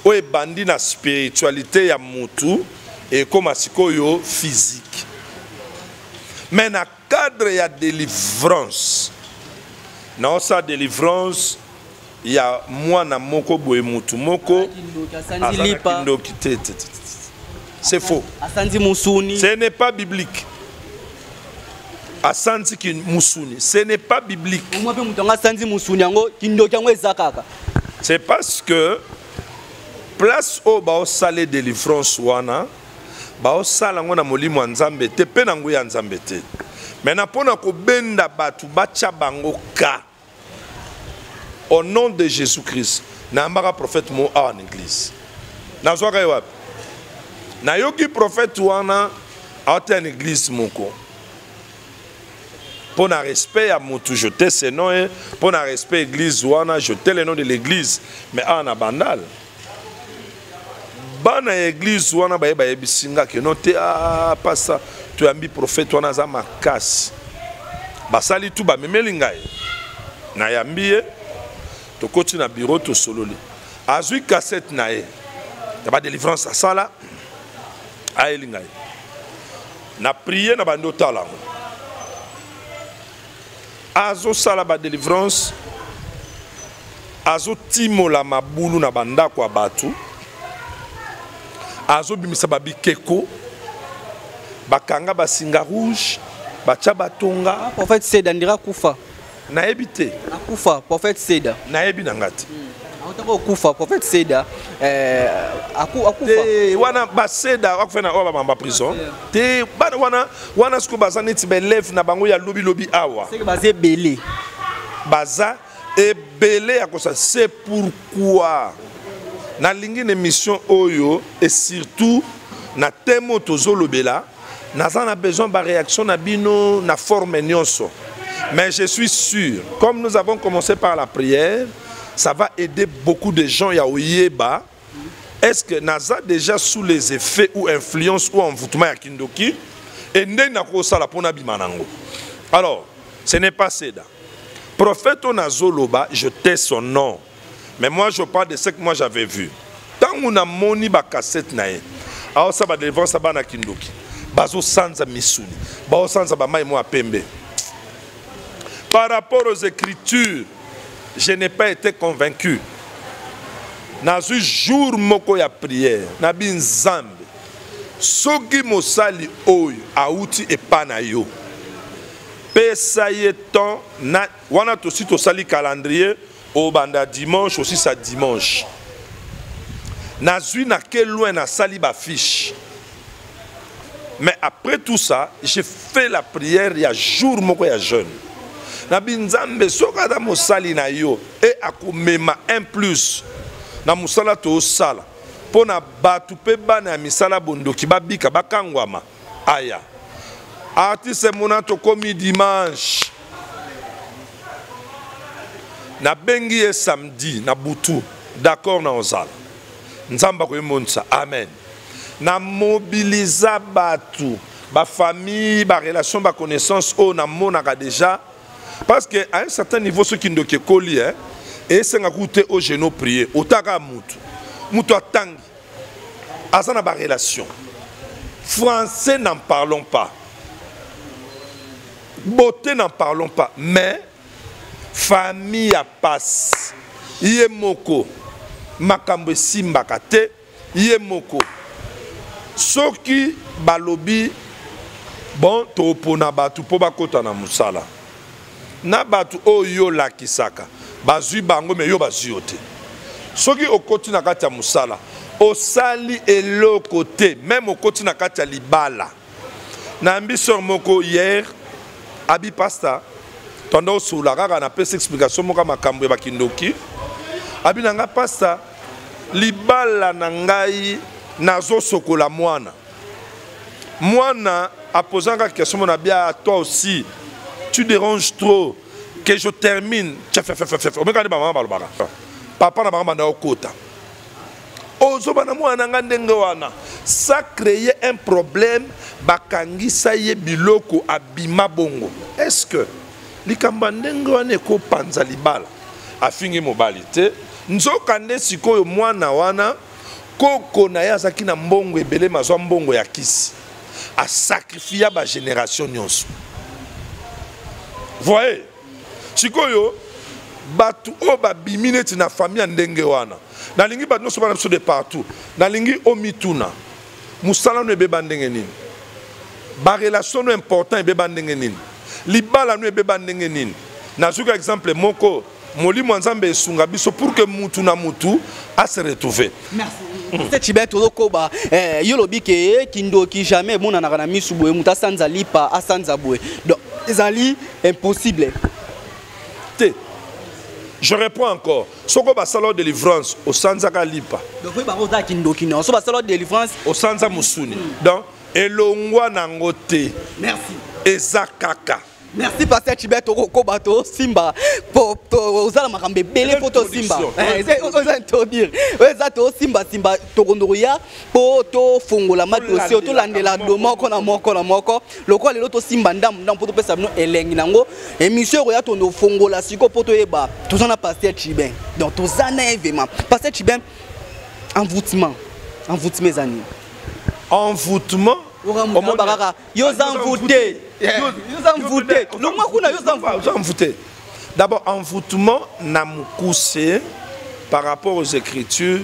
oyo ebandi na spiritualité ya mutu ekóma sikoyo physique. Mais na cadre ya délivrance, naosala délivrance ya mwana moko boye, mutu moko aza na kindoki te, te, te. C'est faux. Asanzi musuni. Ce n'est pas biblique. Asanzi musuni, ce n'est pas biblique. Omwa mpe moto yango asanzi musuni yango, kindoki yango eza kaka. C'est parce que place oyo baosala délivrance wana, baosala yango na molimo ya Nzambe te mpe na nguya ya Nzambe te. Maintenant mpona kobenda bato batya bango ka au nom de Jésus Christ, nayambaka prophète mo awa na église, nazwaka ye wapi? Nayoki prophète wana aoteya na église moko. Mpo na respect ya motu, je tais ce nom, ye mpo na respect église wana, je tais le nom de l'église, mais awa na Bandal, bana ya église wana baye bayebisi nga ke no te, ah, pasa toyambi prophète wana, aza makasi. Basali tu, bamemeli ngai, nayambi ye, tokoti na bureau, tosololi, azwi cassette na ye ya badélivrance, asala, ayeli ngai na prier na bandi otala yango. Azosala badélivrance, azotimola mabulu na bandako ya bato, azobimisa babikeko, bakanga basinga rouge, batya batonga. Ah, prophète Seda ndira kufa. Nayebi te. Akufa prophète Seda? Nayebi na nga te. Autaka kokufa prophète Seda, akufa. Te, wana baseda akufa na oyo bamamba prison te. Bana wana wana sikoyo baza neti baélève na bango ya lobilobi awa. Seke baza ebele. Baza ebele ya kosa. C'est pourquoi nalingi na émission oyo et surtout na thème oyo tozolobela, naza na besoin baréaction na bino na forme nyonso. Mais je suis sûr, comme nous avons commencé par la prière, ça va aider beaucoup de gens ya oyeba est-ce que naza déjà sous les effets ou influence ou envoûtement ya kindoki et ndenge nakosala mpona bima nango. Alors, ce n'est pas Seda prophète oyo nazoloba, je tais son nom, mais moi je parle de ce que moi j'avais vu. Ntango namoni bacassette na ye, aosala badélivrance ya bana kindoki, bazosanza misuni, baosanza bamai mwa ya pembe, par rapport aux écritures, je n'ai pas été convaincu. Nazwi jour moko ya prière, nabi: Nzambe, soki mosali oyo awuti epa na yo, pesa ye temps na wana. Tosi tosali calendrier, obanda dimanche, osisa dimanche. Nazwi nake loin, nasali bafiche. Mais après tout ça, j'ai fait la prière ya jour moko ya jeûne. Nabi: Nzambe, soki aza mosali na yo e akomema un plus na mosala toosala mpo na bato mpe bana ya misala bondoki babika, bakangwama, aya. Artiste mona, tokomi dimanche, nabengi ye samedi na butu: d'accord, na ozala, Nzambe akoyemonisa, amen. Namobiliza bato, bafamille, barelation, baconnaissance oyo namonaka déjà, parce que à un certain niveau, soki ndoki ekoli, esengaka te au genou prier. Otaka mutu, mutu atangi, aza na barelation, français n'en parlons pas, beauté n'en parlons pas, mais famille ya pasi, ye moko makambo esimbaka te. Ye moko soki balobi: bon, topona bato mpo bakɔta na mosala na bato oyo yo olakisaka, bazwi bango, me yo bazwi yo te. Soki okoti na kati ya mosala, osali eloko te. Même okoti na kati ya libala. Nayambi sœur moko hier, abi: pasteur, tondo osula kaka, napesi explication moko ya makambo ya bakindoki. Abi na nga: pasteur, libala na ngai, nazosokola mwana. Mwana aposanga question mona bia: toi aussi tu déranges trop, que je termine. Omekani, bamama balobaka, papa na bango banda okota, ozoba na mwana na nga ndenge wana, ça crée un problème. Bakangisa ye biloko, abima bongo. Est ce que likambo ya ndenge wana ekopanza libala? Afingi mobali te. Nzoka nde sikoyo mwana wana, koko na ye azalaki na mbongo ebele, mazwa mbongo ya kisi, asakrifia bagénération nyonso. Voye sikoyo bato oyo babimi neti na famille ya ndenge wana. Nalingi bato nyonso bana biso de partout, nalingi omituna: mosala no ebeba ndenge nini? Barelation no important ebeba ndenge nini? Libala no ebeba ndenge nini? Nazwiki exemple moko. Molimo ya Nzambe esunga biso pour que mutu na mutu ase retrouver. Merci Chibet. Tozokoba. Yo lobi ke kindoki jamais emonanaka na misu boye, moto asanza lipa, asanza boye. Donc Ezali impossible. Te. Je réponds encore. Soko basala délivrance osanzaka lipa. Donc oui bango za kindoki non. So basala délivrance osanza musuni. Donc elongwa nango te. Merci. Eza kaka. Merci pasteur Chibet tokokoba tosimba po ozala makambo ebele mpo tosimba oza introduire oyo eza tosimbasimba tokondo koya mpo tofongola madosie oyo tolandela do moko na moko na moko lokola lelo tosimba ndambo ndambo mpo topesa bino elengi nango émission ekoya tondo ofongola sikoyo mpo toyeba toza na pasteur Chibin donc toza na ye vraiment pasteur Chibin envoûtement envoûtement eza nini? Envoûtement kaka yo oza envoûté, yo oza envoûté, longwa kuna, yo oza envoûté. D'abord, envoûtement na mokuse, par rapport aux Écritures,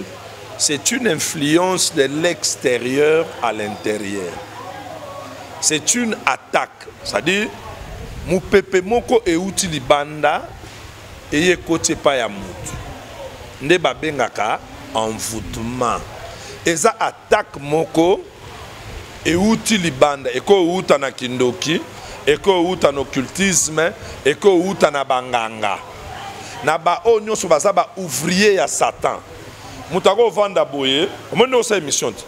c'est une influence de l'extérieur à l'intérieur, c'est une attaque, c'est-à-dire mopepe moko euti libanda eye ekoti epai ya motu nde babengaka envoûtement. Eza attaque moko euti libanda, ekouta na kindoki, ekouta na occultisme, ekouta na banganga, na baoyo nyonso baza baouvrier ya Satan. Moto akovanda boye, omoni nde osala émission te,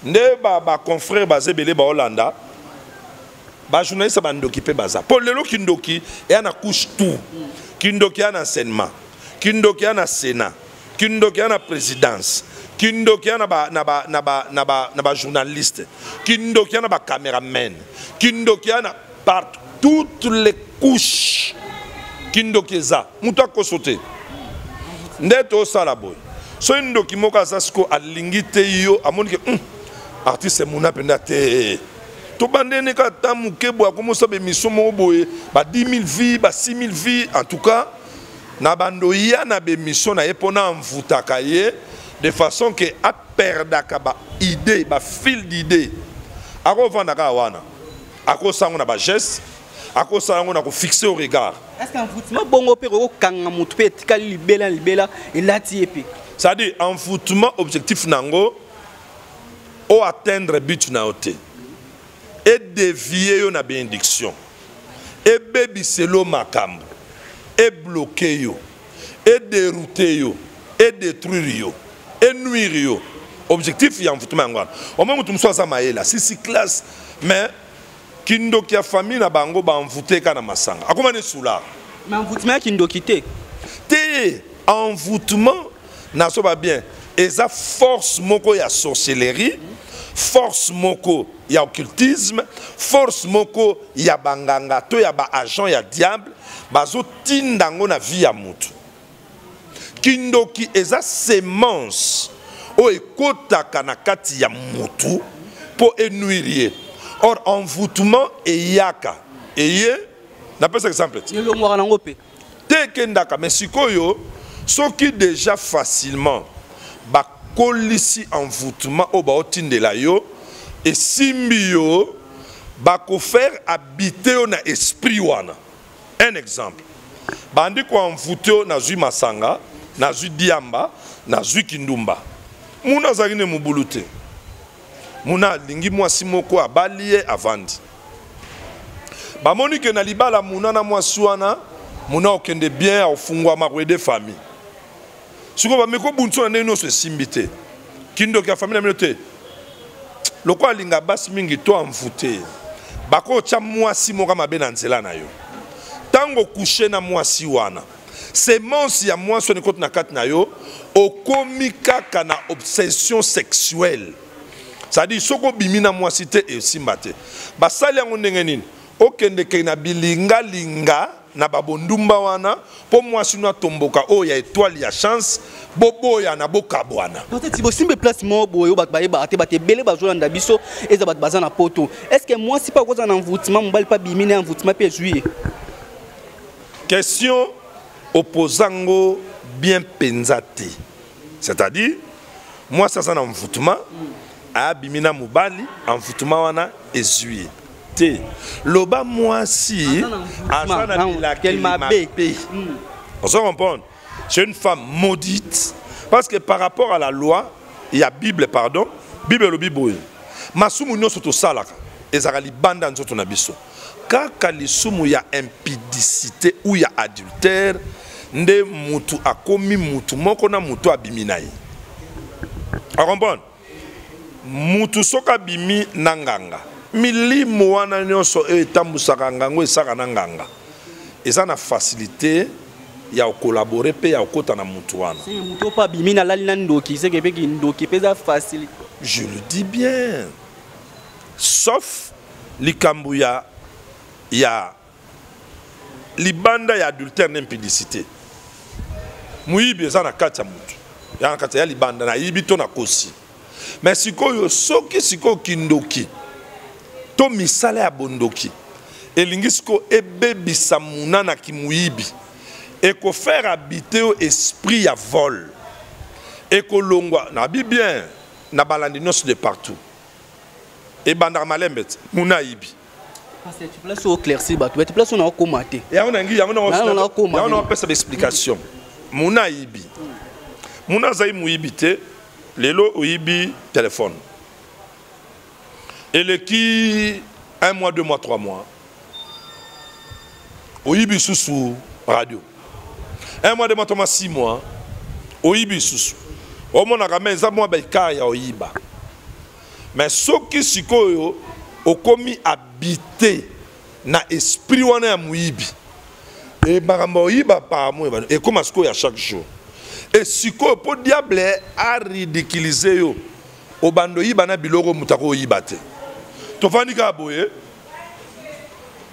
nde baconfrère baza ebele, baolanda bajournaliste, bandoki mpe baza. Mpo lelo kindoki eya na couche tout. Kindoki eya na enseignement, kindoki eya na Sénat, kindoki eya na présidence, kindoki eya na bajournaliste, kindoki eya na bacameraman, kindoki eya na par toutes les couches. Kindoki eza, moto akoso te. Nde tosala boye, soki ndoki moko aza siko alingi te yo, amoni ke artiste muna mpenza te, tobandeni kaka ta moke boye, akomosala baémission moko boye, ba 10 000 vues, ba 6 000 vues. En tout cas, na bando ya na baémission na ye, mpona amvutaka ye de façon ke aperdaka baidée, bafil d'idée. Akovanda kaka wana, akosala yango na bageste, akosala yango na kofixe au regard. Est ce que envoûtement bongo mpe kokokanga motu mpe etikali libela libela, elati ye mpe? C'est-à-dire, envoûtement, objectif nango o atteindre but na yo te, edévie yo na bénédiction, ebebiselo makambo, ebloke yo, edéroute yo, edétruire yo, enuire yo. Objectif ya envoûtement yango wana. Omoi motu mosusu aza mayele, asisi classe, mais kindoki ya famille na bango baenvoûte ka na masanga, akoma ne soûlard. Mais envoûtement ya kindoki te? Te, envoûtement nazoba bien, eza force moko ya sorcellerie, force moko ya occultisme, force moko ya banganga to ya baagent ya diable, bazotinda yango na vie ya motu. Kindoki eza semence oyo ekotaka na kati ya motu mpo enuire ye. Or envoûtement eyaka eye, napesa exemple ti Elongwaka nango mpe? Te, ekendaka. Mais sikoyo, soki déjà facilement bakolisi envoûtement oyo baotindela yo, esimbi yo, bakofaire habiter yo na esprit wana. Un exemple, bandi koenvoûte yo, nazwi masanga, nazwi diamba, nazwi kindumba. Muna azalaki ne mobulu te, muna alingi mwasi moko, abali ye, avandi. Bamoni ke na libala muna na mwasi wana, muna okende bien, afungwama, koaider famille. Sikoyo bameki obundisa na ndenge nyonso, esimbi te. Kindoki ya famille na bino te, lokola alinga basi mingi to envoûte, bakotya mwasi moko mabe na nzela na yo. Ntango okushe na mwasi wana, semence ya mwasi wana ekoti na kati na yo, okomi kaka na obsession sexuelle, c'est-à-dire soki obimi na mwasi te, esimba te. Basali yango ndenge nini? Okendeke na bilingalinga na babondumba wana mpo mwasi no atomboka, oyo ya étoile ya chance, boboya na bokabwana. Peut-être bosimbe place moko boye oyo bato bayebaka te, bato ebele bazolanda biso, eza bato baza na poto. Est ce que mwasi mpe akozala na envoûtement, mobali mpe abimi na envoûtement mpe ezwi ye? Question opozango bien mpenza te. C'est-à-dire mwasi aza na envoûtement, abimi na mobali, envoûtement wana ezwi ye te. Loba mwasi aza na bilakeli mabe, on se comprendre, c'est une femme maudite, parce que par rapport à la loi ya Bible, pardon, Bible elobi boye: masumu nyonso tosalaka ezalaka libanda nzoto na biso. Kaka lisumu ya impudicite ou ya adultère nde mutu akomi mutu moko na mutu abimi na ye. Ocomprendre? Mutu soki abimi na nganga, milimo wana nyonso oyo etambusaka ngango esaka na nganga eza na facilité ya kocollaborer mpe ya kokota na mutu wana. Seke mutu oyo abimi na lali na ndoki, seke mpe kindoki mpe eza facilité. Je le dis bien. Sauf likambo ya ya libanda ya adultère na impudicité. Moyibi eza na kati ya mutu. Ya na kati ya libanda na yibi to na kosi. Mais sikoyo soki sikoyo kindoki to misala ya bondoki elingi sikoyo ebebisa muna na kimuyibi, ekofaire habiter yo esprit ya vol, ekolongwa na bi bien na balandi nyonso de partout, ebandaka malembe te muna ayibi. Parce que tu place au éclaircir bato, tu place on akoma te. Yango na ngi yango na yango na pesa explication. Muna ayibi. Muna azali moyibi te, lelo oyibi téléphone. Eleki 1 mois, 2 mois, 3 mois. Oyibi susu radio. 1 mois, 2 mois, 3 mois, 6 mois. Oyibi susu. Omonaka mais eza mwa ba écart ya oyiba. Mais soki sikoyo okomi habité na esprit wana ya moyibi, e makambo oyiba paramo ebano ekoma sikoyo ya chaque jour. E sikoyo po diable a ridiculiser yo, obando oyiba na biloko moto akoyiba te. Tofandi kaka boye,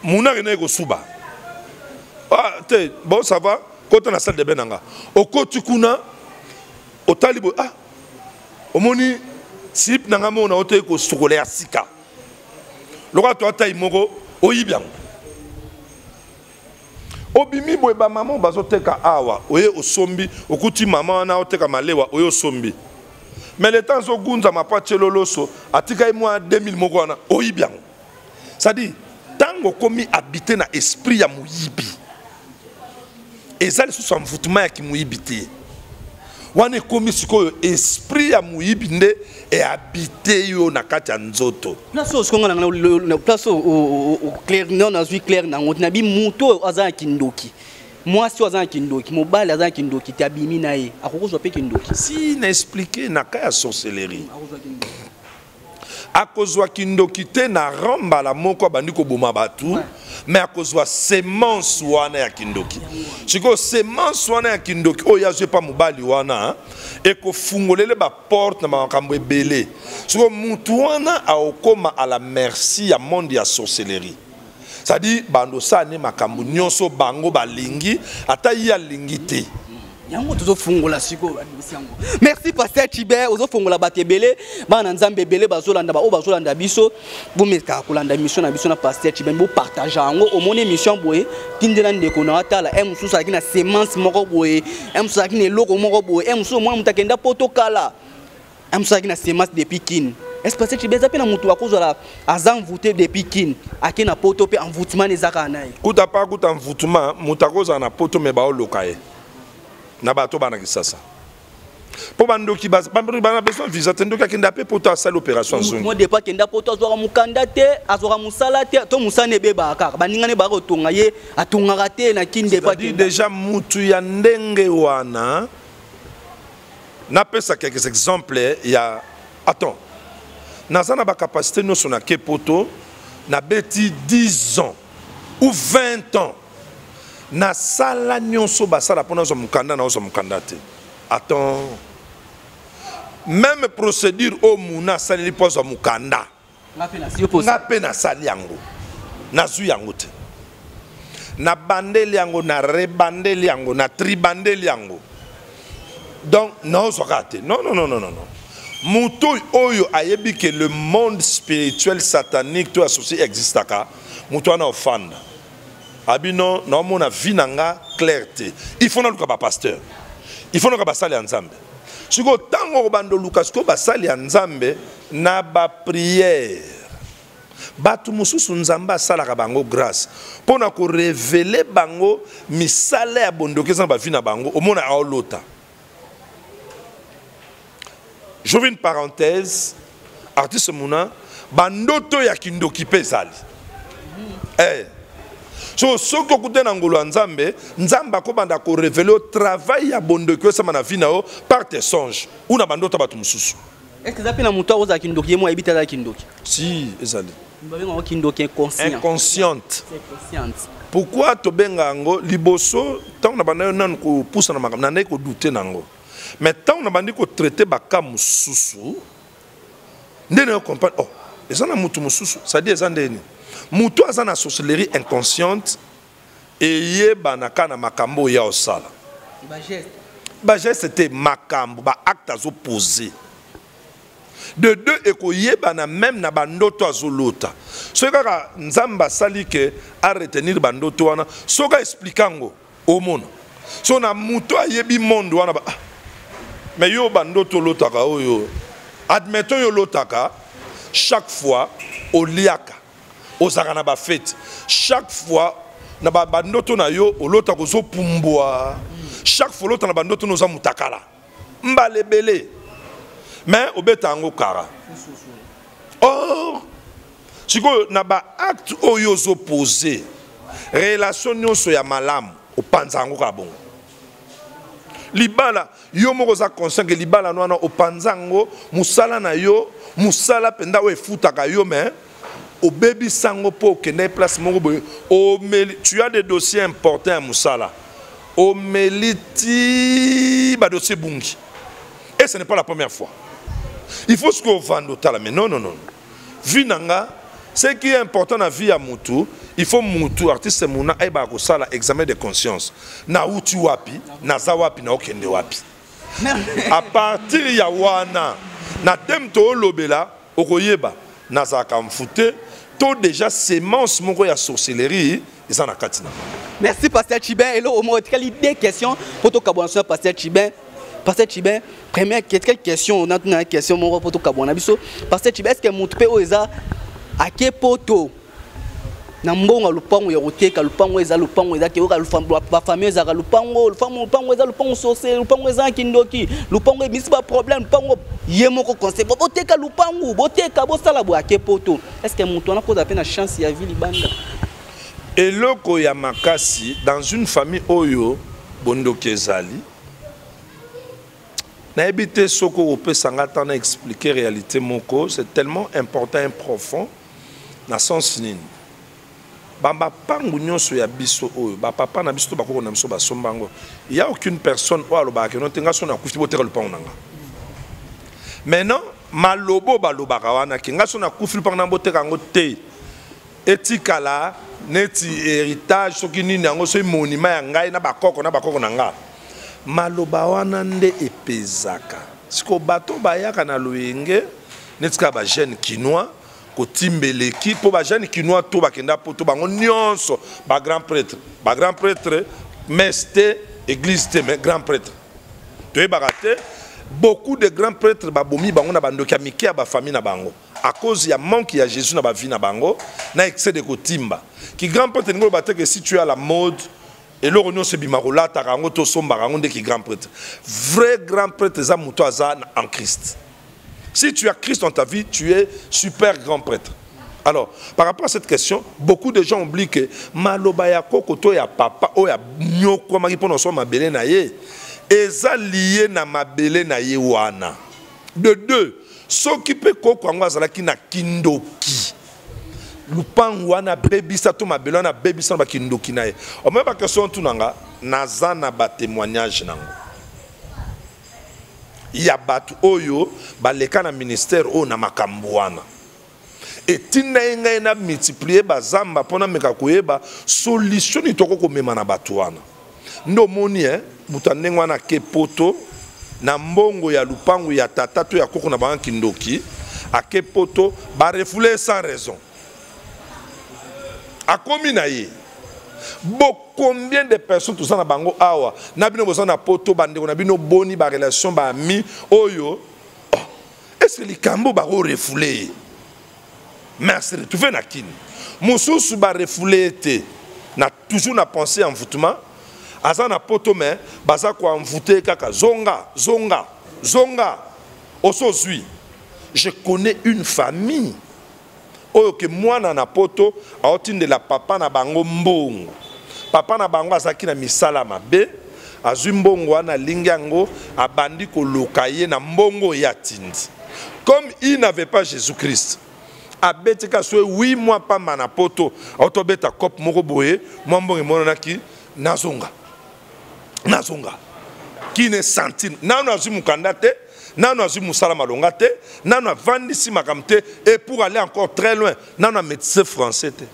munake naye kosuba. Ah, te, bon ça va, kota na salle de bain nanga. Okoti kuna, otali boye, ah, omoni slip nanga moko na ote kosukola ya sika. Lokola to atai moko oyibi yango. Obimi boye ba maman bazoteka awa, oye osombi, okuti mama wana oteka malewa, oye osombi. Mais le temps ogunza mapa tielo loso, atika ye mwa 2000 moko wana, oyibi yango. C'est-à-dire, tango okomi habité na esprit ya moyibi, eza lisusu envoûtement ya kimoyibi te. Wana ekomi sikoyo esprit ya moyibi nde ehabite yo na kati ya nzoto. Place oyo sikoyo nga na place oyo clair, non, nazwi clair nango te. Nabi moto oyo aza na kindoki, mwasi oyo aza na kindoki, mobali aza na kindoki te, abimi na ye, akokozwa mpe kindoki. Si na expliquer na cas ya sorcellerie, akozwa kindoki te na rang mbala moko abandi koboma bato, mais akozwa semence wana ya kindoki. Sikoyo semence wana ya kindoki oyo azwi epa mobali wana ekofungolele ba porte na makambo ebele. Sikoyo mutu wana aokoma à la merci ya monde ya sorcellerie. C'est-à-dire bando sala ne makambo nyonso bango balingi, ata ye alingi te. Yango tozofungola sikoyo ba dossier yango. Merci Pasteur Tshibert, ozofungola bato ebele, bana Nzambe ebele bazolanda ba oyo bazolanda biso, bomeka kolanda émission na biso na Pasteur Tshibert, bo partage yango, omoni émission boye, tindela ndeko na atala, un mosusu azalaki na semence moko boye, un mosusu azalaki na eloko moko boye, un mosusu mwana moto akenda poto kala, un mosusu azalaki na semence depuis Kin. Est-ce que Pasteur Tshibert eza pe na moto akozala aza envoûté depuis Kin, ake na poto pe envoûtement eza kaka na ye? Kuta pa kuta envoûtement, moto akozala na poto mais baoloka ye. Na bato bana Kisasa. Po bandoki ba bandoki bana besoin visa te, ndoki akenda pe poto asali opération Moto zone. mo départ akenda poto azwaka mukanda te, azwaka musala te, to musala ebebaka kaka. Baninga ne baka kotonga ye, atongaka te na Kin départ C'est-à-dire akenda. déjà mutu ya ndenge wana, napesa quelques exemples ya attends. Naza na ba capacité nyonso na ke poto, na beti 10 ans ou 20 ans. Na sala nyonso basala mpona ozwa mokanda, na ozwa mokanda te. Attends. Même procédure oyo muna asaleli mpo azwa mokanda. Nga pe nasi yo posa. Nga pe nasali yango. Nazwi yango te. Na bandeli yango, na rebandeli yango, na tribandeli yango. Donc, na ozwaka te. Non, non, non, non, non, non. Moto oyo ayebi que le monde spirituel satanique to associé existaka, moto wana ofanda. Abino, na omona vie na nga clair te. Il faut naluka ba pasteur. Il faut naluka basali ya Nzambe. Siko tango obando luka siko basali ya Nzambe na ba prière. Bato mosusu Nzambe asalaka bango grâce pona ko révéler bango misala ya bondoki eza na ba vie na bango, omona aolota. J'ouvre une parenthèse, artiste Mouna, bandoto ya kindoki pe ezali. Eh. So soki okute na ngolu ya Nzambe, Nzambe akobanda korévéler yo travail ya bondoki osama na vie na yo par tes songes ou na bandoto ya bato mosusu. Est ce que eza mpe na moto akozala kindoki, ye mo ayebi te azala kindoki? Si, ezali. Babengaka kindoki inconscient. Inconsciente. Inconsciente. Pourquoi tobenga yango? Liboso, ntango na banda yo nanu kopusa na makambo, nandaki kodouter nango, mais ntango na bandi kotraiter baka mosusu, nde na yo comprendre, oh, eza na mutu mosusu. C'est-à-dire eza ndeni mutu aza na sorcellerie inconsciente, eyebanaka na makambo oyo ya osala. Bageste. Bageste te, makambo, baacte azopose. De deux, ekoyebana même na bandoto azolota. Soki kaka Nzambe asali ke aretenir bandoto wana, soki aexpliquer yango, omona so na moto ayebi monde wana ah, mais yo bandoto olotaka oyo, admettons yo olotaka chaque fois oliaka, ozalaka na bafête chaque fois, na bandoto na yo olotaka ozopumbwa chaque fois, olota na bandoto na oza mutakala mbala ebele, mais obeta yango kara. Or sikoyo na baacte oyo ozopose, relation nyonso ya malamu opanza yango kaka bongo. Libala, yo moko oza conscient ke libala no wana opanza yango. Mosala na yo, mosala mpenza oyo efutaka yo, mais obebisa yango mpo okende place moko boye, omeli. Tu as des dossiers importants ya mosala, omeli ti badossier ebungi. Et ce n'est pas la première fois. Il faut ce que ovanda otala, mais non, non, non, vie na nga, ce qui est important na vie ya mutu, il faut mutu artiste muna ayebaka kosala examen de conscience: nauti wapi, naza wapi, naokende wapi. À partir ya wana, na thème toolobela, okoyeba nazalaka mfute to déjà semence moko ya sorcellerie eza na kati na. Merci, pasteur Chibin. Eloko moko etikali, deux questions po tokabwana so na pasteur Chibin. Pasteur Chibin, première, quelle question? Natuna question moko po tokabwana biso. Pasteur Chibin, est ce que motu mpe oyo eza ake poto na mbongo ya lupango ya koteka lupango, eza lupango eza te, oyoka bafamille ezalaka lupango, lupango, lupango eza lupango sorcier, lupango eza kindoki, lupango ebimisi baproblème, lupango ye moko conseil boteka lupangu, boteka, bosala boye, ake poto, est ce que moto wana kozala mpe na chance ya vie libanda? Eloko ya makasi dans une famille oyo bondoki ezali, nayebi te soki okopesa nga ntan na expliquer réalité moko. C'est tellement important et profond. Na sens nini? Bamapangu nyonso ya biso oyo bapapa na biso to bakoko na biso basomba yango, ya aucune personne oyo alobaka keno te: nga so nakufi, boteka lupango na nga. Maintenant, malobo balobaka wana ke nga so nakufi, lupango na boteka yango te, etikala neti héritage, soki nini yango, soki monument ya ngai na bakoko na bakoko na nga. Maloba wana nde epezaka. Sikoyo bato bayaka na loyenge neti kaka bajeune kinois kotimbeleki, mpo bajeune kinois to bakenda poto, bango nyonso bagrand prêtre, bagrand prêtre, messe te, église te, mais grand prêtre toyebaka te. Beaucoup de grands prêtres babomi bango na bandoki ya mike ya bafamille na bango à cause ya manque ya Jésus na bavie na bango, na excès de kotimba. Ki grand prêtre elingi oloba te que si tu as la mode, eloko nyonso ebima, kolataka yango, tosombaka yango nde ki grand prêtre. Vrai grand prêtre eza moto aza en Christ. Si tu as Christ dans ta vie, tu es super grand prêtre. Alors, par rapport à cette question, beaucoup de gens oublient que maloba ya koko to ya papa oyo ya nyokwamaki mpona osomba mabele na ye eza lié na mabele na ye wana. De deux, soki mpe koko yango azalaki na kindoki, lupangu wana abebisa to mabele wana abebisa na bakindoki na ye. Omoni baquestion tunanga, naza na batémoignage nango ya bato oyo baleka na ministère oyo na makambo wana. Etinda ye ngai na multiplier bazamba mpo nameka koyeba solution nini toko komema na bato wana. Nde omoni e moto ya ndenge wana ake poto na mbongo ya lupangu ya tata to ya koko na bango kindoki, ake poto, barefouler sans raison. Akomi na ye bo combien de personnes toza na bango awa na bino, boza na poto, bandeko na bino boni, barelation, baami oyo, oh, est ce que likambo bakorefouler ye, mais ase retrouve na kini mosusu barefouler ye te, na toujours na pensée envoûtement, aza na poto mais baza koenvoûter kaka: zonga, zonga, zonga, oso ozwi. Je connais une famille. Oyo ke mwana na poto aotindela papa na bango mbongo. Papa na bango azalaki na misala mabe, azwi mbongo wana alingi yango, abandi koluka ye na mbongo ye atindi. Comme il n'avait pas Jésus-Christ, abeti ka soe 8 mois pamba na poto, aotobeta cope moko boye, mwa mbongo emonanaki, nazonga. Nazonga. Qui ne sentit nano azwi mokanda te, nano azwi mosala malonga te, nano avandisi makambo te, et pour aller encore très loin, nano amétisse français te.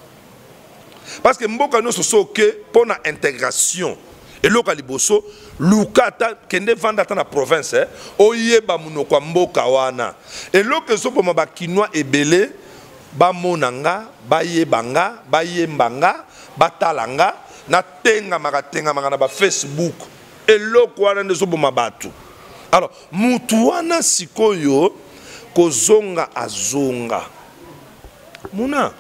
Parce que mboka nyonso soki oke mpo na intégration, eloko ya liboso luka ata kende vanda ata na province, oyeba monoko ya mboka wana. Eloko ezoboma bakinois ebele, bamona nga, bayeba nga, bayemba nga, batala nga, natengamaka tengamaka na ba Facebook. Eloko wana nde ezoboma bato. Alors mutu wana sikoyo kozonga azonga muna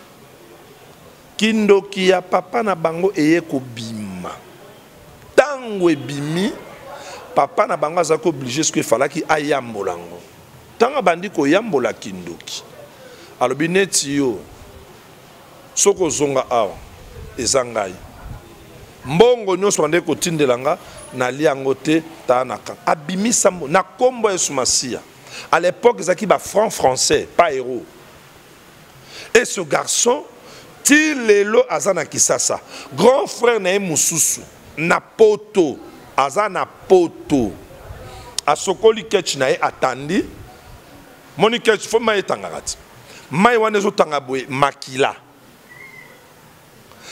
kindoki ya papa na bango eye kobima. Tango ebimi, papa na bango azalaki obligé, soki efalaki ayambola yango. Tango abandi koyambola kindoki, alobi neti yo soki ozonga awa eza ngai, mbongo nyonso bande kotindela nga nalia yango te, taa na kan. Abimisa na kombo ya Yesu Masiya. À l'époque ezalaki ba francs français, pas euro. Et ce garçon ti lelo aza na Kisasa, grand frère na ye mosusu na poto, aza na poto, asokoli ketch na ye, atandi moni ketch fo mai etangaka ti mai wana ezotanga boye makila.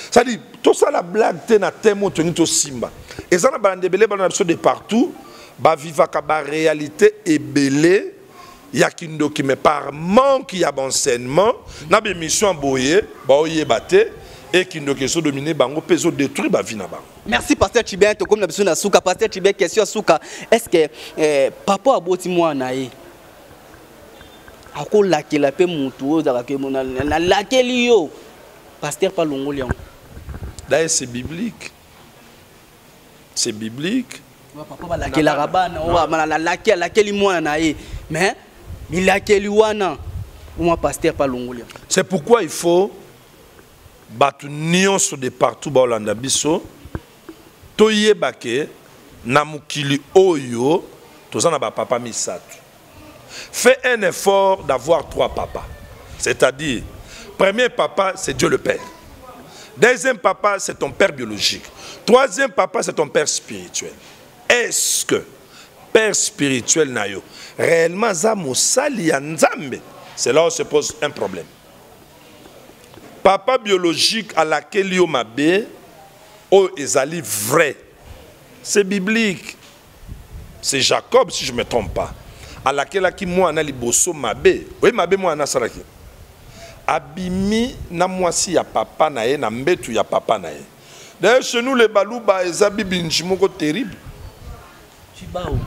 C'est-à-dire tosala blague te na thème oyo tolingi tosimba. Eza na balandi ebele bana na biso de partout bavivaka ba réalité ebele ya kindoki, mais par manque ya enseignement na ba émission boye baoyeba te, et kindoki ezodomine bango mpe ezodétruire ba vie na bango. Merci Pasteur Chibin, tokomi na biso na suka. Pasteur Chibin, question ya suka, est-ce que papa aboti mwana ye akolakela mpe mutu oyo ozalaka ke nalakeli yo, pasteur pa longoli yango? D'ailleurs c'est biblique, c'est biblique. Papa balakelaka bana, oyo nalaki alakeli mwana na ye, mais bilakeli wana mwa pasteur pa longoli yango. C'est pourquoi il faut bato nyonso de partout baolanda biso toyeba ke na mokili oyo toza na bapapa misato. Fais un effort d'avoir 3 papas. C'est-à-dire, premier papa, c'est Dieu le Père. Deuxième papa, c'est ton père biologique. Troisième papa, c'est ton père spirituel. Est-ce que père spirituel na yo réellement za mosali ya Nzambe? C'est là où se pose un problème. Papa biologique à laquelle yo mabe oyo ezali vrai, c'est biblique. C'est Jacob, si je ne me trompe pas, à laquelle aki mwana liboso mabe. Oui, mabe mwana salaki. Abimi na mwasi ya papa na ye, na mbetu ya papa na ye. D'ailleurs, chez nous, les Baluba, eza bibinji moko terrible. Chibao.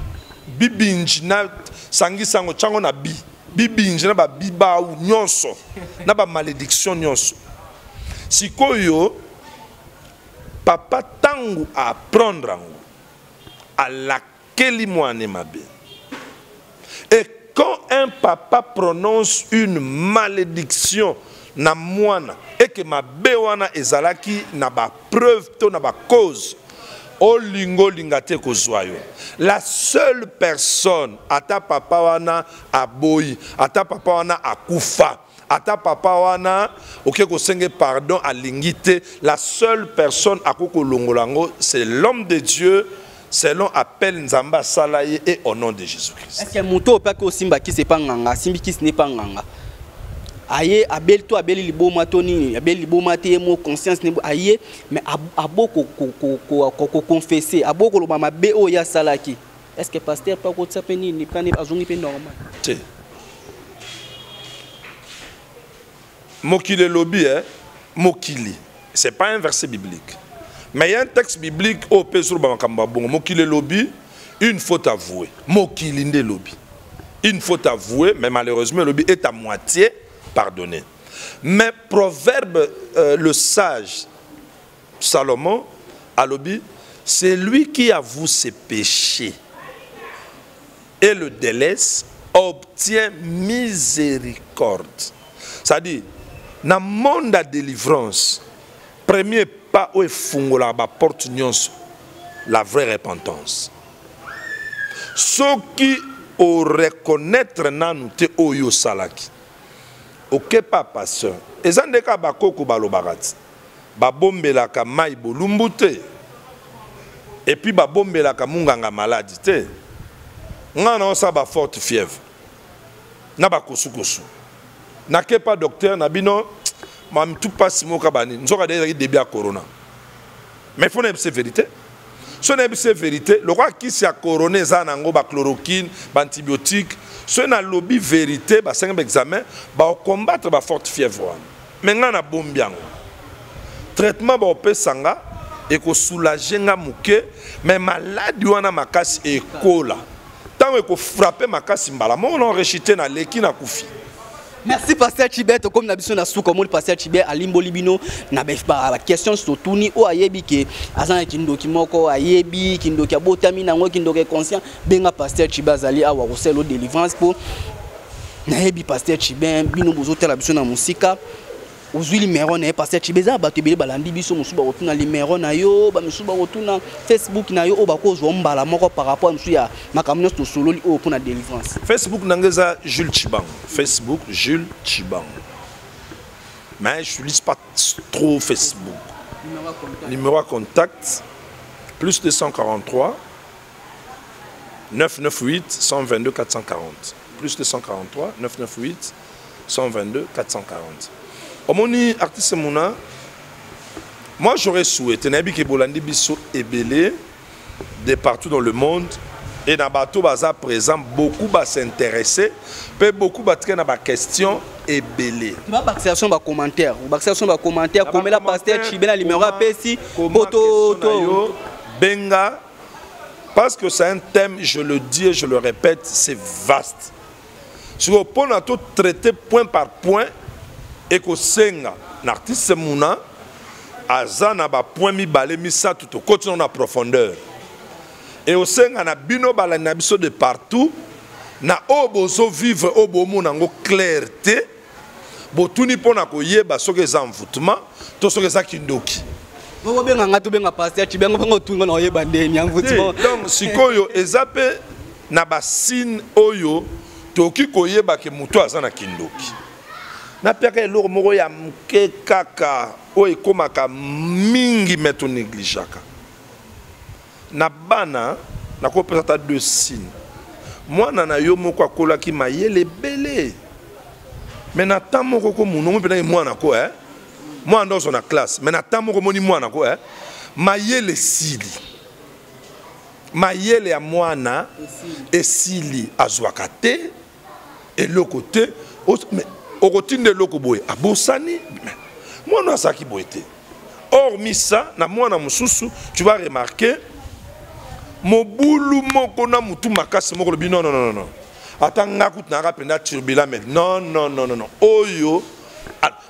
Bibinji na sangisango chango na bi. Bibinji na ba bibao nyonso, na ba malédiction nyonso. Sikoyo papa tangu a apprendre yango, alakeli mwana mabe. Et quand un papa prononce une malédiction na mwana et que mabe wana ezalaki na ba preuve to na ba cause, olingo linga te kozwa yo. La seule personne, ata papa wana aboyi, ata papa wana akufa, ata papa wana oke kosenge pardon alingi te, la seule personne akoki kolongola yango, c'est l'homme de Dieu, selon appel Nzambe asala ye et au nom de Jésus-Christ. Est-ce que moto opaki osimba kisi epa nganga, asimbi kisi ne epa nganga? Aye, abeli to abeli liboma to nini, abeli liboma te, ye mo conscience ne bo, aye, mais abo ko, ko, ko, ko, ko, ko confesser, abo koloba mabe oyo ye asalaki. Est-ce que pasteur pa kotia pe nini, pa ne azongi pe normal? Te. Mokili elobi, hein, mokili, c'est pas un verset biblique. Mais il y a un texte biblique au Pesro Bamakamba Bongo. Mokili elobi, une faute avouée. Mokili nde elobi. Une faute avouée, mais malheureusement, elobi est à moitié pardonné. Mais proverbe, le sage Salomon alobi, c'est lui qui avoue ses péchés et le délaisse obtient miséricorde. C'est-à-dire, Na monde ya délivrance, premier pas oyo efungolaka baporte nyonso, la vraie repentance. Soki oreconnaitre nanu te oyo osalaki, okepa pasteur, eza nde kaka bakoko balobaka ti babombelaka mai bolumbu te, et puis babombelaka munganga maladi te. Nga na osala ba forte fièvre na bakosukosu, nakepa docteur na bino, mamitu mpasi moko bani nzoka de ezalaki début ya corona. Mais faut nayebisa vérité, so nayebisa vérité, lokola kisi ya corona eza nango bachloroquine, baantibiotique, soki nalobi vérité, basengi baexamen, baocombattre baforte fièvre wana. Mais ngai nabombi yango, traitement baopesa nga ekosoulage nga moke, mais maladi wana makasi ekola, ntango ekofrappe makasi, mbala moko na orechite, naleki, nakufi. Merci, pasteur Chibet. Tokomi na biso na suka. Omoni, pasteur Chibet alimboli bino na baquestion totuni. Oyo ayebi ke aza na kindoki moko, ayebi kindoki abotami nango, kindoki conscient, benga pasteur Chibet, azali awa kosala délivrance. Mpo nayebi pasteur Chibet, bino bozotala biso na mosika, ozwi numéro na ye. Pasteur Chibet, eza bato ebele balandi biso, mosusu bakotuna numéro na yo, bamisusu bakotuna Facebook na yo, oyo bakozwa mbala moko par rapport mosusu ya makambo nyonso tosololi oyo mpona délivrance. Facebook na nga eza Jules Chibango, Facebook Jules Chibango, mais je n'utilise pas trop Facebook. Numéro à contact: plus 243 998 122 440, plus 243 998 122 440. Omoni, artiste muna, moi j'aurais souhaité, nayebi ke bolandi biso ebele de partout dans le monde, et na bato baza présent, beaucoup bas'intéresser mpe beaucoup batika na baquestion ebele. Babakisation bacommentaire, bakisation bacommentaire, komela pasteur Chibe na numéro apesi po to Benga, parce que c'est un thème, je le dis et je le répète, c'est vaste. Sikoyo mpona totraiter point par point, ekosenga na artiste muna aza na bapoint mibale, misato, tokoti na profondeur. E osenga na bino balandi na biso de partout, na oyo bozovivre, oyo bomona yango clair te, botuni mpona koyeba soki eza envoûtement to soki eza kindoki. Bobenga nga, tobenga pasteur Chibengo, bango otunga na oyeba ndeni envoûtement. Donc sikoyo eza mpe na basigne oyo tokoki koyeba ke moto aza na kindoki. Napiaka eloko moko ya moke kaka oyo ekómaka mingi me tonégligeaka na bana. Nakopesa ata deux signes. Mwana na yo moko akolaki mayele ebele, me na temps moko ko munongo mpenaki mwana ko, eh? Mwana nyonso na classe, me na temps moko omoni mwana ko, eh? Mayele esili, mayele ya mwana esili, azwaka te eloko te, okotinda eloko boye, abosani. Mwana azalaki boye te. Hormis ça, na mwana mosusu, tu vas remarquer mobulu moko na mutu makasi moko, lobi: "Non, non, non, non, ata nga kutu nayaka mpenza turbulent, mais non, non, non, non, non." Oyo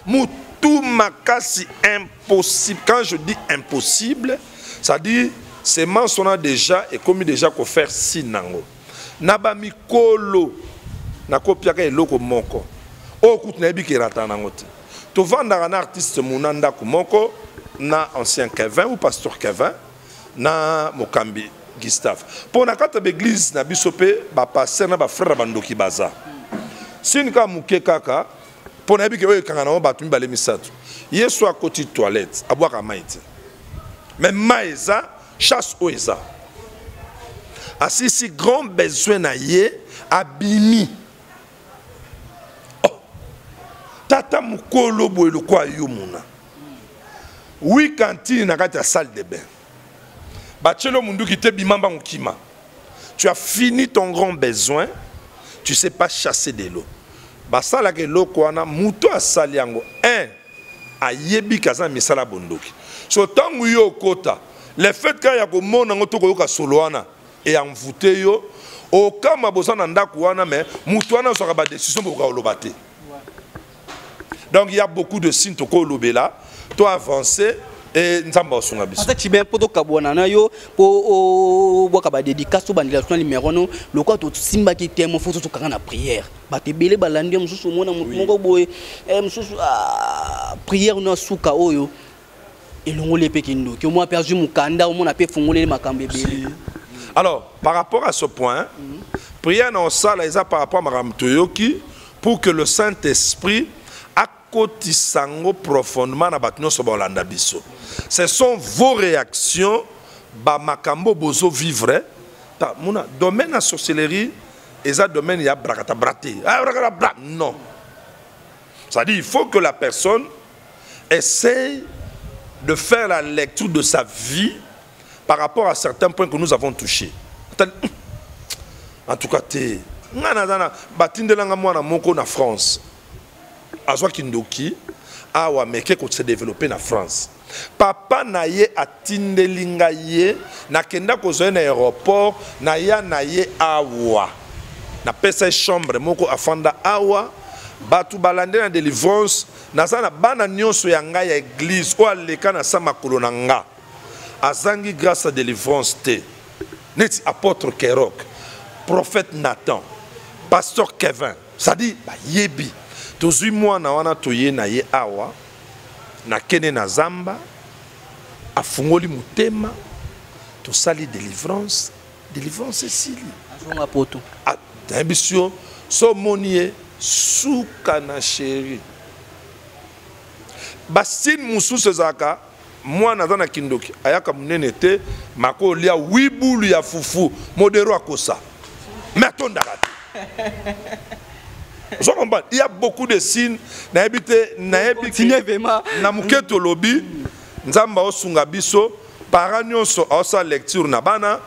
mutu makasi, impossible. Quand je dis impossible, ça dit semence wana déjà ekomi déjà kofaire signe nango na bamikolo. Nakopiaka eloko moko oyo kutu nayebi ke erata nango te. Tovandaka na artiste muna ndako moko na ancien Kevin ou pasteur Kevin na mokambi Gustave, mpo na kati ya baeglise na biso mpe bapasteur na bafrère na bandoki baza. Sini kaka moke kaka, mpo nayebi ke oyo ekanga nango bato mibale, misato. Yesu akoti toilette, abwaka mai te, mais mai eza chasse oyo eza asisi grand besoin na ye, abimi. Oh, tata mokolo boye lokwa yo muna wi cantine na kati ya salle de bain, batieli munduki te, bima mbango, kima. Tu as fini ton grand besoin, tu sais pas chasser de l'eau. Basalaka eloko wana, moto asali yango un ayebi ke aza na misala bondoki. So ntango yo okota, le fait kaka ya komona yango to koyoka solo wana eyanvute yo, okama boza na ndako wana, mais moto wana azwaka badécision, bokoka koloba te. Donc il y a beaucoup de signes, tokolobela to avancer. E Nzambe asunga biso. Ata Chibin mpo tokabwana na yo mpo obwaka badédicace, obandela so na numéro no. Lokola tosimbaki temo, fo tokanga na prière. Bato ebele balandi yo, mosusu omona motu moko boye, mosusu prière no asuka oyo elongoli mpe kindoki, omona mpe azwi mokanda, omona mpe efungoleli makambo ebele. Alors, par rapport à ce point, prière na osala eza par rapport à makambo toyoki, pour que le Saint-Esprit akotisa yango profondément na bato nyonso baolanda biso. Ce sont vos réactions, bamakambo bozovivre. Ta muna domaine ya sorcellerie eza domaine ya brakatabra te. Ah, brakatabra, non. C'est-à-dire, il faut que la personne essaye de faire la lecture de sa vie par rapport à certains points que nous avons touchés. En tout cas, te nga naza na batindelanga mwana moko na France, azwaki ndoki awa, meke kose développer na France. Papa na ye atindeli ngai ye, nakenda kozwa ye na aéroport, naya na ye awa, napesa ye chambre moko, afanda awa. Bato balande na délivrance. Naza na bana nyonso ya ngai ya église oyo aleka na sa makolo na nga, azangi grâce à délivrance te, neti apôtre Kerok, prophète Nathan, pasteur Kevin. C'est-à-dire bayebi. Tozwi mwana wana, toye na ye awa, nakende na zamba, afungoli motema, tosali délivrance, délivrance esili. Azonga poto. Ah, nayebi yo so omoni ye suka na chéri. Basine mosusu ezalaka mwana aza na kindoki, ayaka monene te, mako olia wibulu ya fufu modero akosa, mais atondaka te. Ozo comprendre? Il y a beaucoup de signes. Nayebi te, nayebi. Continue vraiment. Na moke tolobi, Nzambe aosunga biso. Parent nyonso aosala lecture na bana,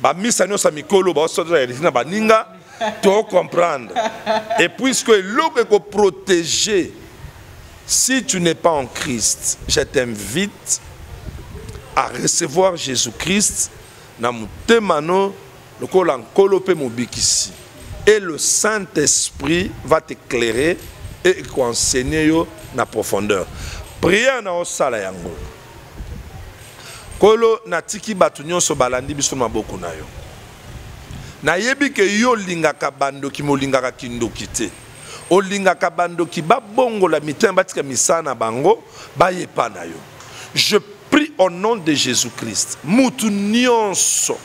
bamisa nyonso ya mikolo baosala lecture na baninga, tocomprendre. Et puisque eloko ekoprotéger, si tu n'es pas en Christ, je t'invite à recevoir Jésus-Christ na motema no lokola Nkolo mpe Mobikisi, et le Saint-Esprit va t'éclairer et koenseigner yo na profondeur. Prière na osala yango: Nkolo, natiki bato nyonso balandi biso maboko na yo. Nayebi ke yo olingaka bandoki, molingaka kindoki te. Olingaka bandoki babongola mitema, batika misala na bango, bayepa na yo. Je prie au nom de Jésus Christ, mutu nyonso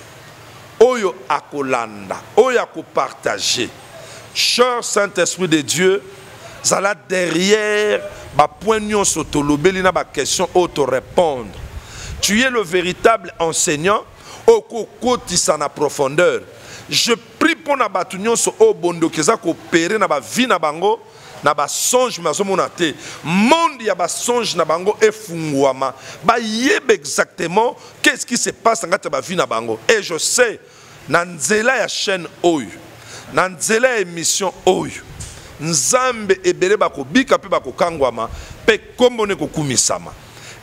oyo akolanda, oyo akopartage, cher Saint-Esprit de Dieu, zala derrière bapoint nyonso tolobeli na baquestion oyo torépondre. Tu es le véritable enseignant okokotisa na profondeur. Je prie mpo na bato nyonso oyo bondoki eza koopérer na bavie na bango, na basonge bazomona te, monde ya basonge na bango efungwama, bayeba exactement qu'est-ce qui se passe na kati ya bavie na bango. Et je sais, na nzela ya chaîne oyo, na nzela ya émission oyo, Nzambe, ebele bakobika mpe bakokangwama mpe nkombo na ekokumisama.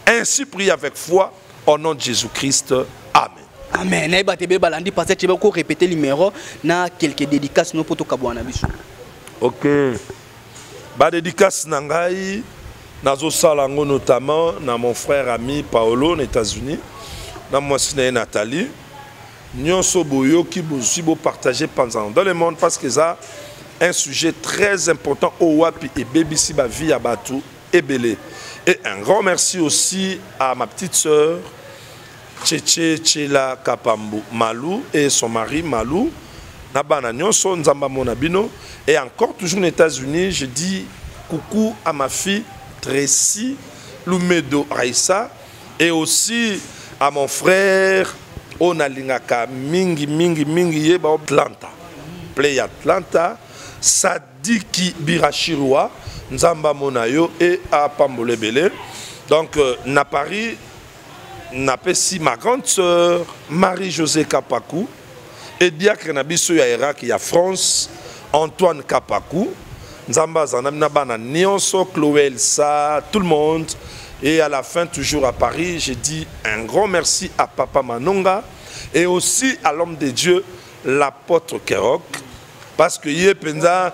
Ainsi prie avec foi au nom de Jésus Christ, amen. Amen. Nayeba te, balandi pasteur Chibin, ko répéter numéro na quelques dédicaces no mpo tokabwana na biso. Ok, badédicace na ngai, nazosala yango notamment na mon frère ami Paolo na États-Unis, na mwasi na ye Nathalie. Nyonso boyoki, bozwi, bopartage panzana dans le monde, parce que eza un sujet très important oyo wapi ebebisi bavie ya bato ebele. Et un grand merci aussi à ma petite sœur Tchétché Tchela Kapambu Malou et son mari Malou na bana nyonso, Nzambe amona bino. Et encore, toujours aux États-Unis, je dis coucou à ma fille Tracy Lumedo Raissa et aussi à mon frère oyo nalingaka mingi mingi mingi, ye ba Atlanta, Play Atlanta, Sadiki Birachirwa, Nzambe amona yo e apambola ebele. Donc na Paris, napesi ma grande sœur Marie-Josée Kapaku et diacre na biso ya Irak ya France, Antoine Kapaku. Nzambe aza na bana nyonso, Chloé, Elsa, tout le monde. Et à la fin, toujours à Paris, j'ai dit un grand merci à papa Manonga et aussi à l'homme de Dieu, l'apôtre Kerok, parce que ye mpenza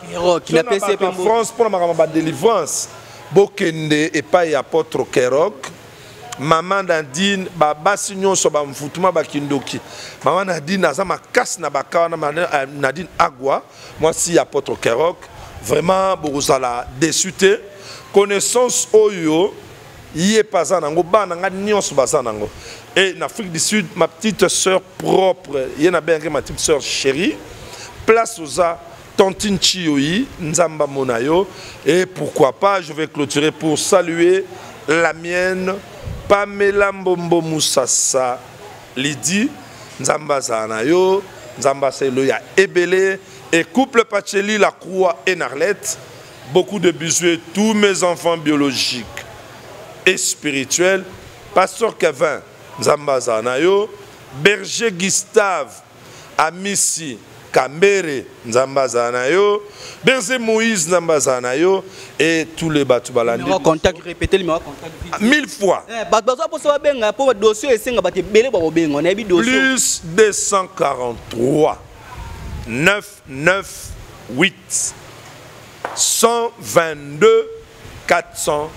France mpona makambo ba délivrance, bokende epai ya apôtre Kerok. Mama Nadine, babasi nyonso bamvutuma bakindoki. Mama Nadine aza makasi na baka wana. Nadine Agwa, mwasi ya apôtre Kerok, vraiment bokozala déçu te. Connaissance oyo ye mpe aza nango, bana nga nyonso baza nango. Et na Afrique du Sud, ma petite sœur propre, ye nabengaki ma petite sœur chérie, place oza, Tantine Chioi, Nzamba Monayo. Et pourquoi pas, je vais clôturer pour saluer la mienne, Pamela Mbombo Moussassa Lydie, Nzamba Zanayo, Nzamba Seloya Ebele, et couple Pacheli, La Croix et Narlette. Beaucoup de bisous et tous mes enfants biologiques et spirituels. Pasteur Kevin, Nzamba Zanayo, Berger Gustave, Amisi Kambere, Nzamba Zanayo, Berger Moïse, Nzamba Zanayo, et tous les bato balandi. Numéro contact, répétez le numéro contact vite. Mille fois. Eh, bato bazwa mposa babenga mpo dossier esenga bato ebele bakobenga, nayebi dossier. Plus 243 9 9 8 122 440.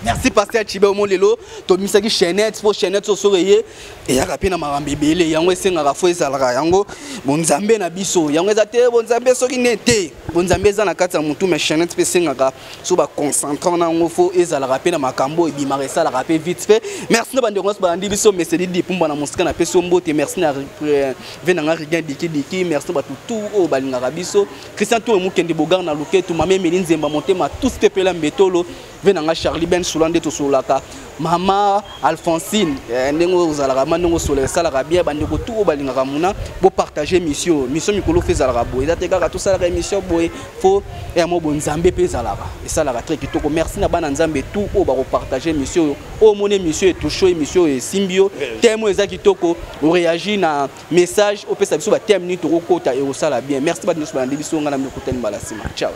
Merci pasteur Chibe. Omo lelo tomisaki chaînette mpo chaînette oyo soki eye eyaka mpe na makambo ebele. Yango esengaka fo ezalaka yango bonzambe na biso. Yango eza te bonzambe soki ne te, bonzambe eza na kati ya motu, mais chaînette mpe esengaka so baconcentre na yango, fo ezalaka mpe na makambo ebimaka, esalaka mpe vite fait. Merci na bandeko nyonso balandi biso. Mesedi Dipumba na mosika, napesi yo mbote. Merci na ve na nga Rigin Diki Diki. Merci na bato tu oyo balingaka biso. Christian Tour Mukende Bogar na Luketu, Mame Emeli Nzemba Motema, tous Pepela Mbetolo, ve na nga Charlie Ben Soula nde tosololaka, Mama Alphonsine, ndenge ozalaka ma ndenge osola esalaka bien. Bandeko tu oyo balingaka muna, bopartage émission. Mission mikolo fo ezalaka boye, eza te kaka tosalaka émission boye, fo ya mo bonzambe mpe ezalaka, esalaka très kitoko. Merci na bana Nzambe tu oyo bakopartage émission oyo. Oyo omoni émission etouche, émission oyo esimbi yo, thème oyo eza kitoko, oréagir na message, opesa biso bathème nini tokokota, ekosala bien. Merci bato nyonso balandi biso. Ngai na mikutani mbala nsima. Ciao.